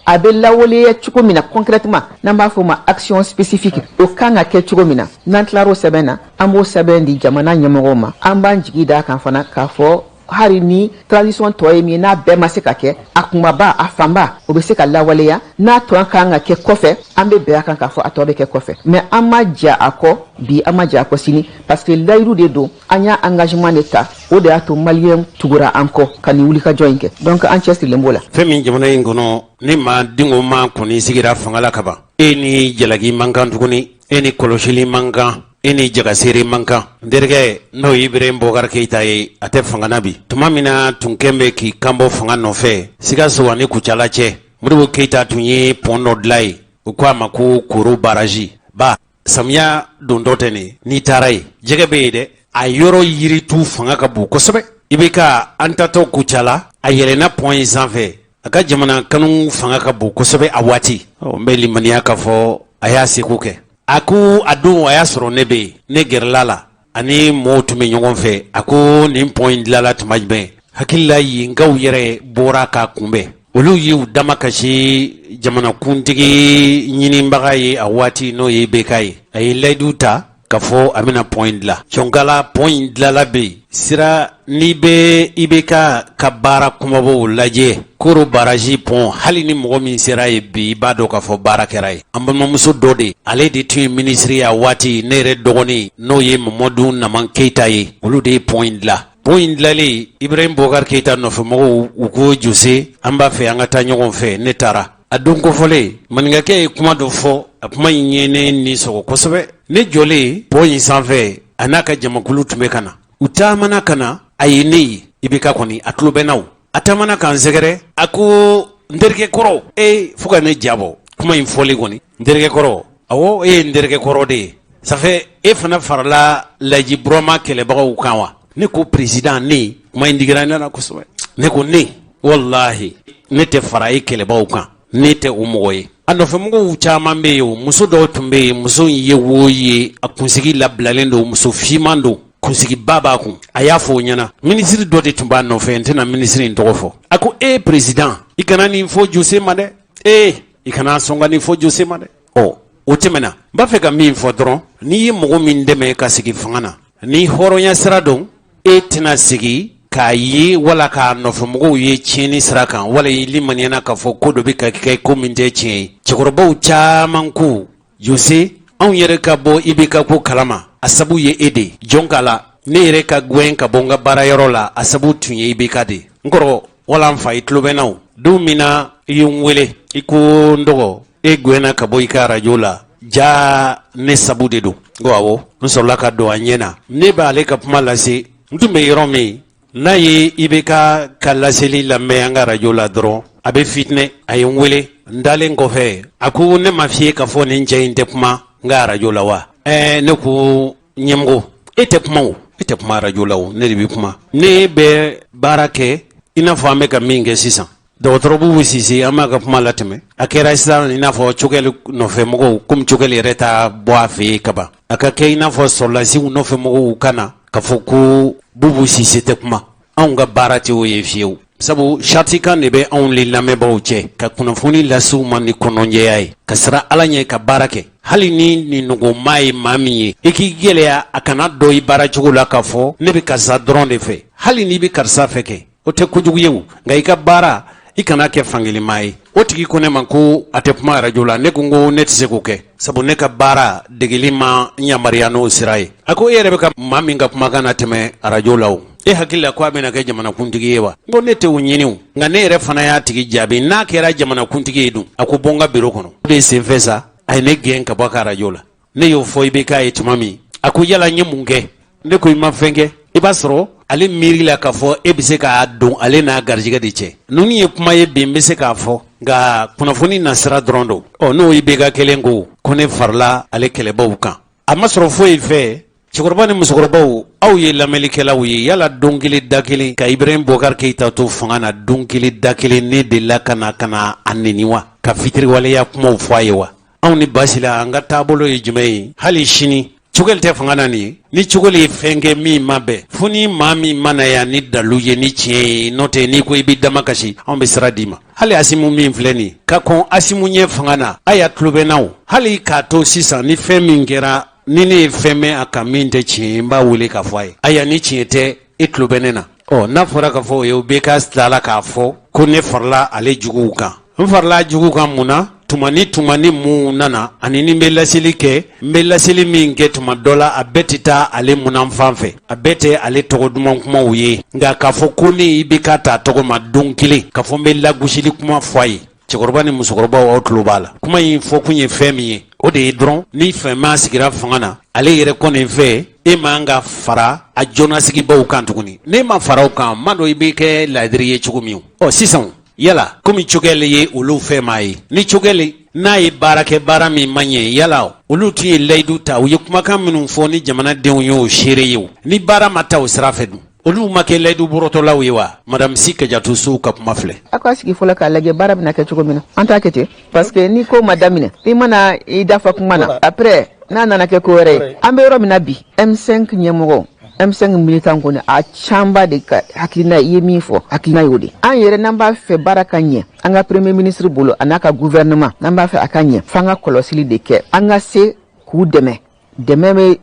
a bɛ lawaleya cogo min na concrètement, n'an b'a fɔ o ma action spécifique, o kan ka kɛ cogo min na, n'an tilar'o sɛbɛn na, an b'o sɛbɛn di jamana ɲɛmɔgɔw ma. An b'an jigi d'a kan fana k'a fɔ hali ni transition tɔ ye min ye, n'a bɛɛ ma se ka kɛ, a kunbaba, a fanba, o bɛ se ka lawaleya. N'a tɔ kan ka kɛ kɔfɛ, an bɛ bɛn a kan k'a fɔ a tɔ bɛ kɛ kɔfɛ. Mais an ma ja a kɔ bi, an ma ja a kɔ sini, parce que layidu de don, an y'a engagement de ta. O de y'a to maliyɛn tugura an kɔ ka nin wulikajɔ in kɛ. Donc an cɛsirilen b'o la. Fɛn min jamana in kɔnɔ, ni maa denko ma kɔni sigira fanga la kaban, e ni jalaki man kan tuguni, e ni kɔlɔsili man kan. E ni jagaseere man kan. N terikɛ, n'o ye Ibrahim Boubacar Keita ye, a tɛ fanga na bi. Tuma min na tun kɛn bɛ k'i kanbɔ fanga nɔfɛ Sikaso ani Kucala cɛ, Modibo Keita tun ye pont dɔ dilan yen, u ko a ma ko Koro barrage. Ba, samiya dontɔ tɛ nin, n'i taara yen, jɛgɛ bɛ yen dɛ. A yɔrɔ yiritu fanga ka bon kosɛbɛ. IBK an taatɔ Kucala, a yɛlɛnna pont in sanfɛ. A ka jamana kanu fanga ka bon kosɛbɛ a waati. N bɛ limaniya k'a fɔ a y'a seko kɛ. A ko a don a y'a sɔrɔ ne bɛ yen, ne gɛrɛla la ani mɔgɔw tun bɛ ɲɔgɔn fɛ. A ko nin pont in dilala tuma jumɛn? Hakili la yenkaw yɛrɛ bɔra k'a kunbɛn, olu y'u damakasi jamanakuntigi ɲinibaga ye a waati, n'o ye IBK ye. A ye layidu ta k'a fɔ a bɛna pont in dilan. Cɔnkala pont in dilala bɛ yen. Sira, n'i bɛ IBK ka baara kumabaw lajɛ, Koro barrage pont, hali ni mɔgɔ min sera yen bi, i b'a dɔn k'a fɔ baara kɛra yen. An balimamuso dɔ de, ale de tun ye minisiri a waati, ne yɛrɛ dɔgɔnin, n'o ye Mamadu Naman Keyita ye, olu de ye pont in dilan. Pont in dilalen, Ibrahim Boubacar Keyita nɔfɛmɔgɔw u ko Jose, an b'a fɛ an ka taa ɲɔgɔn fɛ. Ne taara. A don kofɔlen, maninkakɛ ye kuma dɔ fɔ. A kuma in ye ne ni sɔgɔ kosɛbɛ. Ne jɔlen pont in sanfɛ, a n'a ka jamakulu tun bɛ ka na. U taamana ka na, a ye ne ye. IBK kɔni, a tulo bɛ n na o. A taamana ka n sɛgɛrɛ, a ko n terikɛ kɔrɔ. E, fo ka ne jabɔ kuma in fɔlen kɔni. N terikɛ kɔrɔ, awɔ, e ye n terikɛ kɔrɔ de ye. Ça fait e fana farala Laji Burama kɛlɛbagaw kan wa? Ne ko président, ne kuma in digira ne na kosɛbɛ. Ne ko ne walahi, ne tɛ fara e kɛlɛbagaw kan, ne tɛ o mɔgɔ ye. A nɔfɛmɔgɔw caman bɛ yen o. Muso dɔw tun bɛ yen, muso in ye wo ye, a kunsigi labilalen don, muso finman don, kunsigiba b'a kun. A y'a fɔ o ɲɛna. Minisiri dɔ de tun b'a nɔfɛ, n tɛna minisiri in tɔgɔ fɔ. A ko e président, i kana nin fɔ Jose ma dɛ. Ee, i kana sɔn ka nin fɔ Jose ma dɛ. Ɔ, o tɛmɛna. N b'a fɛ ka min fɔ dɔrɔn, n'i ye mɔgɔ min dɛmɛ ka sigi fanga na, ni hɔrɔnya sira don, e tɛna sigi k'a ye wala k'a nɔfɛmɔgɔw ye tiɲɛni sira kan, wala i limaniyana k'a fɔ ko dɔ bɛ ka kɛ ko min tɛ tiɲɛ ye. Cɛkɔrɔbaw caman ko Jose, anw yɛrɛ ka bɔ IBK ko kalama, a sabu ye e de ye. Jɔn k'a la, ne yɛrɛ ka gɛn ka bɔ n ka baarayɔrɔ la, a sabu tun ye IBK de ye. N kɔrɔ wala n fa, i tulo bɛ n na o. Don min na i ye n wele, i ko n dɔgɔ, e gɛnna ka bɔ i ka arajo la, ja ne sabu de don. N ko awɔ. N sɔrɔla ka don a ɲɛ na, ne b'ale ka kuma lase. N tun bɛ yɔrɔ min, n'a ye IBK ka laseli lamɛn an ka arajo la dɔrɔn, a bɛ fitinɛ. A ye n wele n dalen kɔfɛ, a ko ne ma f'i ye k'a fɔ nin cɛ in tɛ kuma n ka arajo la wa? Ɛɛ, ne ko ɲɛmɔgɔ, e tɛ kuma o, e tɛ kuma arajo la o, ne de bɛ kuma. Ne bɛ baara kɛ i n'a fɔ an bɛ ka min kɛ sisan. Dɔgɔtɔrɔ Bubu Sise, an b'a ka kuma latɛmɛ. A kɛra sisan i n'a fɔ Choguel nɔfɛ mɔgɔw, komi Choguel yɛrɛ ta bɔ a fɛ yen kaban, a ka kɛ i n'a fɔ sɔrɔlasiw nɔfɛ mɔgɔw ka na k'a fɔ ko Bubu Sise tɛ kuma. Anw ka baara tɛ o ye fiyewu, sabu saritikan de bɛ anw ni lamɛnbaaw cɛ ka kunnafoni lase u ma ni kɔnɔjɛya ye, ka siran Ala ɲɛ, ka baara kɛ. Hali ni nin nɔgɔma ye maa min ye, i k'i gɛlɛya a kana dɔ i baara cogo la k'a fɔ ne bɛ karisa dɔrɔn de fɛ. Hali n'i bɛ karisa fɛ kɛ, o tɛ kojugu ye o, nka i ka baara, i kana kɛ fankelenmaa ye. O tigi ko ne ma ko a tɛ kuma arajo la. Ne ko n ko ne tɛ se k'o kɛ, sabu ne ka baara degeli ma n yamaruya n'o sira ye. A ko e yɛrɛ bɛ ka maa min ka kumakan natɛmɛ arajo la o, e hakili la ko a bɛna kɛ jamanakuntigi ye wa? N ko ne tɛ o ɲini o, nka ne yɛrɛ fana y'a tigi jaabi, n'a kɛra jamanakuntigi ye dun? A ko bɔ n ka biro kɔnɔ. O de senfɛ sa, a ye ne gɛn ka bɔ a ka arajo la. Ne y'o fɔ IBK ye tuma min, a ko yala n ye mun kɛ? Ne ko i ma fɛn kɛ. I b'a sɔrɔ ale miiri la k'a fɔ e bɛ se k'a don ale n'a garijɛgɛ de cɛ. Ninnu ye kuma ye bi, n bɛ se k'a fɔ, nka kunnafoni nasira dɔrɔn don. Ɔ, n'o IBK kelen ko ko ne farala ale kɛlɛbaw kan, a ma sɔrɔ foyi fɛ. Cɛkɔrɔba ni musokɔrɔbaw, aw ye lamɛnlikɛlaw ye, yala don kelen da kelen ka Ibrahim Boubacar Keita to fanga na, don kelen da kelen, ne delila ka na ka na a neni wa, ka fitiriwaleya kumaw fɔ a ye wa? Anw ni basi la, an ka taabolo ye jumɛn ye? Hali sini Choguel tɛ fanga na nin ye. Ni Choguel ye fɛn kɛ min ma bɛn, fo ni maa min ma na yan ni dalu ye, ni tiɲɛ ye. N'o tɛ, n'i ko i b'i dama kasi, anw bɛ sira d'i ma. Hali Asimu min filɛ nin ka kɔn Asimu ɲɛ fanga na, a y'a tulo bɛ n na o. Hali k'a to sisan, ni fɛn min kɛra, ni ne ye fɛn mɛn a kan min tɛ tiɲɛ ye, n b'a wele k'a fɔ a ye: ayiwa, ni tiɲɛ tɛ, e tulo bɛ ne na. Ɔ, n'a fɔra k'a fɔ o ye, o bɛ ka tilala k'a fɔ ko ne farala ale juguw kan. N farala jugu kan mun na? Tuma ni tuma ni mun nana ani ni n bɛ laseli kɛ, n bɛ laseli min kɛ, tuma dɔ la a bɛɛ tɛ taa ale munan fan fɛ, a bɛɛ tɛ ale tɔgɔ duman kumaw ye. Nka k'a fɔ ko ne IBK ta tɔgɔ ma don kelen k'a fɔ n bɛ lagosili kuma fɔ a ye. Cɛkɔrɔba ni musokɔrɔbaw, aw tulo b'a la. Kuma in fɔkun ye fɛn min ye, o de ye dɔrɔn ni fɛnmaa sigira fanga na, ale yɛrɛ kɔni fɛ, e man ka fara a jɔnasigibaw kan tuguni. N'e ma fara o kan, ma dɔn i bɛ kɛ ladiri ye cogo min. Ɔ sisan, yala komi Choguel ye olu fɛn maa ye, ni Choguel n'a ye baara kɛ, baara min man ɲɛ, yala olu tun ye layidu ta, u ye kumakan minnu fɔ ni jamanadenw ye, o seere ye, o ni baara ma ta o sira fɛ dun, olu ma kɛ layidu bɔrɔtɔlaw ye wa? Madame Sy Kadiatou Sow ka kuma filɛ. A ka sigi fɔlɔ k'a lajɛ baara bɛna kɛ cogo min na. An t'a kɛ ten, parce que ni ko ma daminɛ, i mana i dafa kuma na, après n'a nana kɛ ko wɛrɛ ye. An bɛ yɔrɔ min na bi, M5 ɲɛmɔgɔ, M5 militant kɔni, a camanba de ka hakilina, i ye min fɔ, hakilina y'o de. An yɛrɛ, n'an b'a fɛ baara ka ɲɛ an ka premier ministre bolo, a n'a ka gouvernement, n'an b'a fɛ a ka ɲɛ, f'an ka kɔlɔsili de kɛ, an ka se k'u dɛmɛ. Dɛmɛ bɛ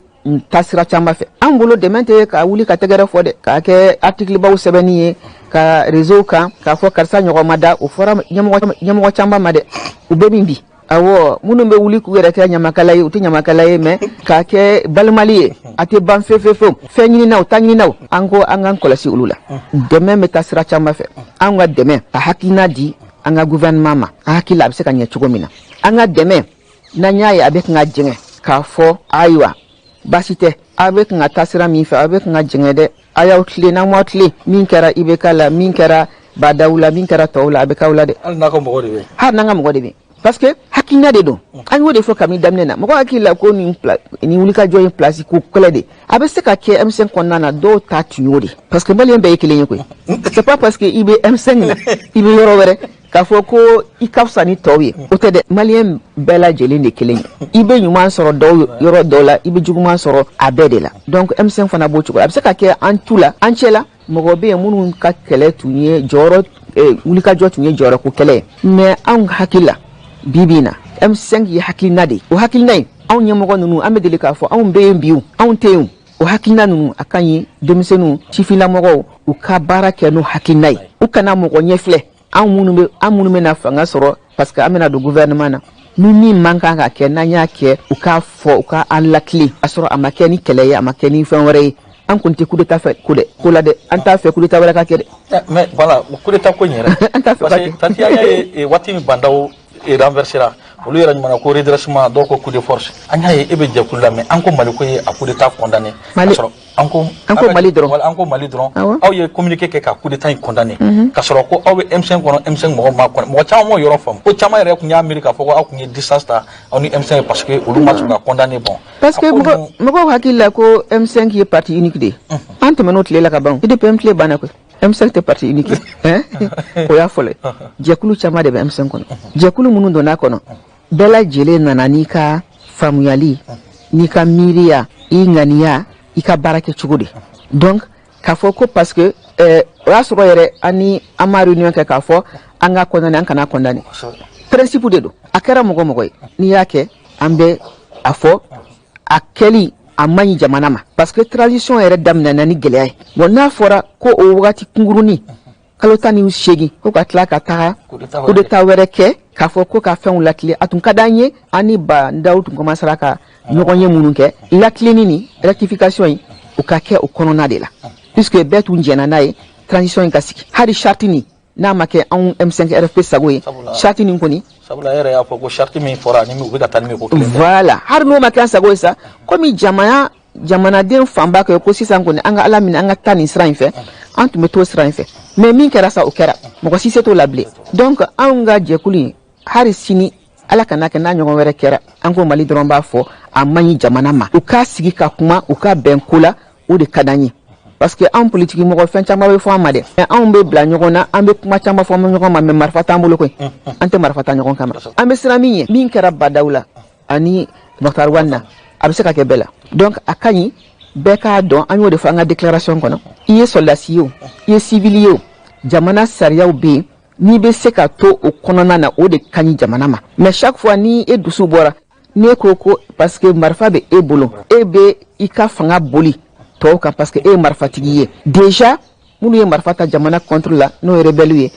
taa sira caman fɛ. An bolo, dɛmɛ tɛ ka wuli ka tɛgɛrɛ fɔ dɛ, k'a kɛ article baw sɛbɛnni ye ka réseau kan k'a fɔ karisa ɲɔgɔn ma da. O fɔra ɲɛmɔgɔ caman ma dɛ, u bɛ min bi. Awɔ, minnu bɛ wuli k'u yɛrɛ kɛ ɲamakala ye, u tɛ ɲamakala ye, mɛ k'a kɛ balimali ye, a tɛ ban fewu fewu fewu. Fɛn ɲininaw, ta ɲininaw, an ko an k'an kɔlɔsi olu la. Dɛmɛ bɛ taa sira caman fɛ. An ka dɛmɛ, ka hakilina di an ka gouvernement ma, an hakili la a bɛ se ka ɲɛ cogo min na. An ka dɛmɛ, n'an y'a ye a bɛ kan ka jɛngɛ, k'a fɔ ayiwa, baasi tɛ, a bɛ kan ka taa sira min fɛ, a bɛ kan ka jɛngɛ dɛ, a y'aw tilen. N'aw m'aw tilen, min kɛra IBK la, min kɛra Badaw la, min kɛra tɔw la, a bɛ k'aw la dɛ. Hali n'a ka mɔgɔ de bɛ. Hali n'an ka mɔgɔ de bɛ, parce que hakilina de don. An y'o de fɔ kabini daminɛ na. Mɔgɔ hakili la ko nin wulikajɔ ye place ko kɛlɛ de. A bɛ se ka kɛ M5 kɔnɔna na, dɔw ta tun y'o de, parce que malien bɛɛ ye kelen ye koyi. C'est pas parce que i bɛ M5 na, i bɛ yɔrɔ wɛrɛ, k'a fɔ ko i ka fisa ni tɔw ye, o tɛ dɛ. Malien bɛɛ lajɛlen de kelen ye. I bɛ ɲuman sɔrɔ dɔw yɔrɔ dɔw la, i bɛ juguman sɔrɔ a bɛɛ de la. Donc M5 fana b'o cogo la. A bɛ se ka kɛ an tu la, an cɛ la, mɔgɔ bɛ yen minnu ka kɛlɛ tun ye jɔyɔrɔ, wulikajɔ tun ye jɔyɔrɔ ko kɛlɛ ye. Mais anw hakili la, bi bi in na, M5 ye hakilina de ye. O hakilina in, anw ɲɛmɔgɔ ninnu, an bɛ deli k'a fɔ, anw bɛ yen bi, o anw tɛ yen. O hakilina ninnu, a ka ɲi denmisɛnninw, sifinlamɔgɔw, u ka baara kɛ n'o hakilina ye, u kana mɔgɔ ɲɛ filɛ. Anw minnu bɛ, an minnu bɛna fanga sɔrɔ, parce que an bɛna don gouvernement na, ni min man kan ka kɛ, n'an y'a kɛ, u k'a fɔ, u ka an latilen, a sɔrɔ a ma kɛ ni kɛlɛ ye, a ma kɛ ni fɛn wɛrɛ ye. An kɔni tɛ coup d'état fɛ ko dɛ, ko la dɛ. An t'a fɛ coup d'état wɛrɛ ka kɛ dɛ. Mais voilà, coup d'état ko in yɛrɛ. An t'a fɛ ka Parce que kɛ. tantie, an y'a ye waati min Bah N'Daw renversé ra, olu yɛrɛ ɲuman ko redressement, dɔw ko coup de force. An y'a ye e bɛ jɛkulu la, mais an ko Mali ko ye a coup d'état condamné. Mali. K'a sɔrɔ an ko An ko Mali dɔrɔn. Voilà, an ko Mali dɔrɔn. Awɔ. Aw ye communiqué kɛ ka coup d'état in condamné. K'a sɔrɔ ko aw bɛ M5 kɔnɔ, M5 mɔgɔw ma condamné. Mɔgɔ caman m'o yɔrɔ faamu. Ko caman yɛrɛ tun y'a miiri k'a fɔ ko aw tun ye distance ta aw ni M5 ye, parce que olu ma sɔn ka condamné, bon. Parce que A ko mɔgɔ mɔgɔw hakili la ko M5 ye parti unique de ye. An tɛmɛn'o tile la ka ban. UDPM tile banna koyi. M5 tɛ parti unique ye, hein? O y'a fɔlɔ ye. Jɛkulu caman de bɛ M5 kɔnɔ. Jɛkulu minnu donn'a kɔnɔ, bɛɛ lajɛlen nana n'i ka faamuyali, n'i ka miiriya, i ŋaniya, i ka baara kɛ cogo de. Donc k'a fɔ ko parce que o y'a sɔrɔ yɛrɛ an ni an ma réunion kɛ k'a fɔ an ka condamné, an kana condamné. Principe de don. A kɛra mɔgɔ mɔgɔ ye, n'i y'a kɛ, an bɛ a fɔ a kɛli a man ɲi jamana ma, parce que transition yɛrɛ daminɛna ni gɛlɛya ye. Bon, n'a fɔra ko o wagati kunkurunin, kalo 18, ko ka tila ka taga Coup d'état wɛrɛ. coup d'état wɛrɛ kɛ, k'a fɔ ko ka fɛnw latilen, a tun ka d'an ye. An ni Bah N'Daw tun commencera ka ɲɔgɔn ye minnu kɛ, latilenni ni rectification in, o ka kɛ o kɔnɔna de la, puisque bɛɛ tun jɛnna n'a ye transition in ka sigi. Hali charte nin, n'a ma kɛ anw M5 RFP sago ye, charte nin kɔni. Sabula e yɛrɛ y'a fɔ ko charte min fɔra ni min u bɛ ka taa ni min ko kelen tɛ. Voilà, hali n'o ma kɛ an sago ye sa, komi jamana jamanaden fanba kɛ ko sisan kɔni, an ka Ala minɛ, an ka taa nin sira in fɛ, an tun bɛ t'o sira in fɛ. Mais min kɛra sa, o kɛra, mɔgɔ si se t'o la bilen. Donc anw ka jɛkulu in, hali sini, Ala kana kɛ n'a ɲɔgɔn wɛrɛ kɛra, an ko Mali dɔrɔn b'a fɔ a man ɲi jamana ma. U k'a sigi ka kuma, u ka bɛn ko la, o de ka d'an ye, parce que anw politiki mɔgɔ, fɛn caman bɛ fɔ an ma dɛ, mais anw bɛ bila ɲɔgɔn na, an bɛ kuma caman fɔ ɲɔgɔn ma, mais marifa t'an bolo koyi. An tɛ marifa ta ɲɔgɔn kama. An bɛ siran min ɲɛ, min kɛra Bah N'Daw la ani Moctar Ouane na, a bɛ se ka kɛ bɛɛ la. Donc a ka ɲi bɛɛ k'a dɔn. An y'o de fɔ an ka déclaration kɔnɔ. I ye sɔrɔdasi ye o, i ye civil ye o, jamana sariyaw bɛ yen, n'i bɛ se ka to o kɔnɔna na, o de ka ɲi jamana ma. Mais chaque fois ni e dusu bɔra, n'e ko ko parce que marifa bɛ e bolo, e bɛ i ka fanga boli tɔw kan, parce que e ye marifatigi ye déjà, minnu ye marifa ta jamana contre la, n'o ye rebelle ye.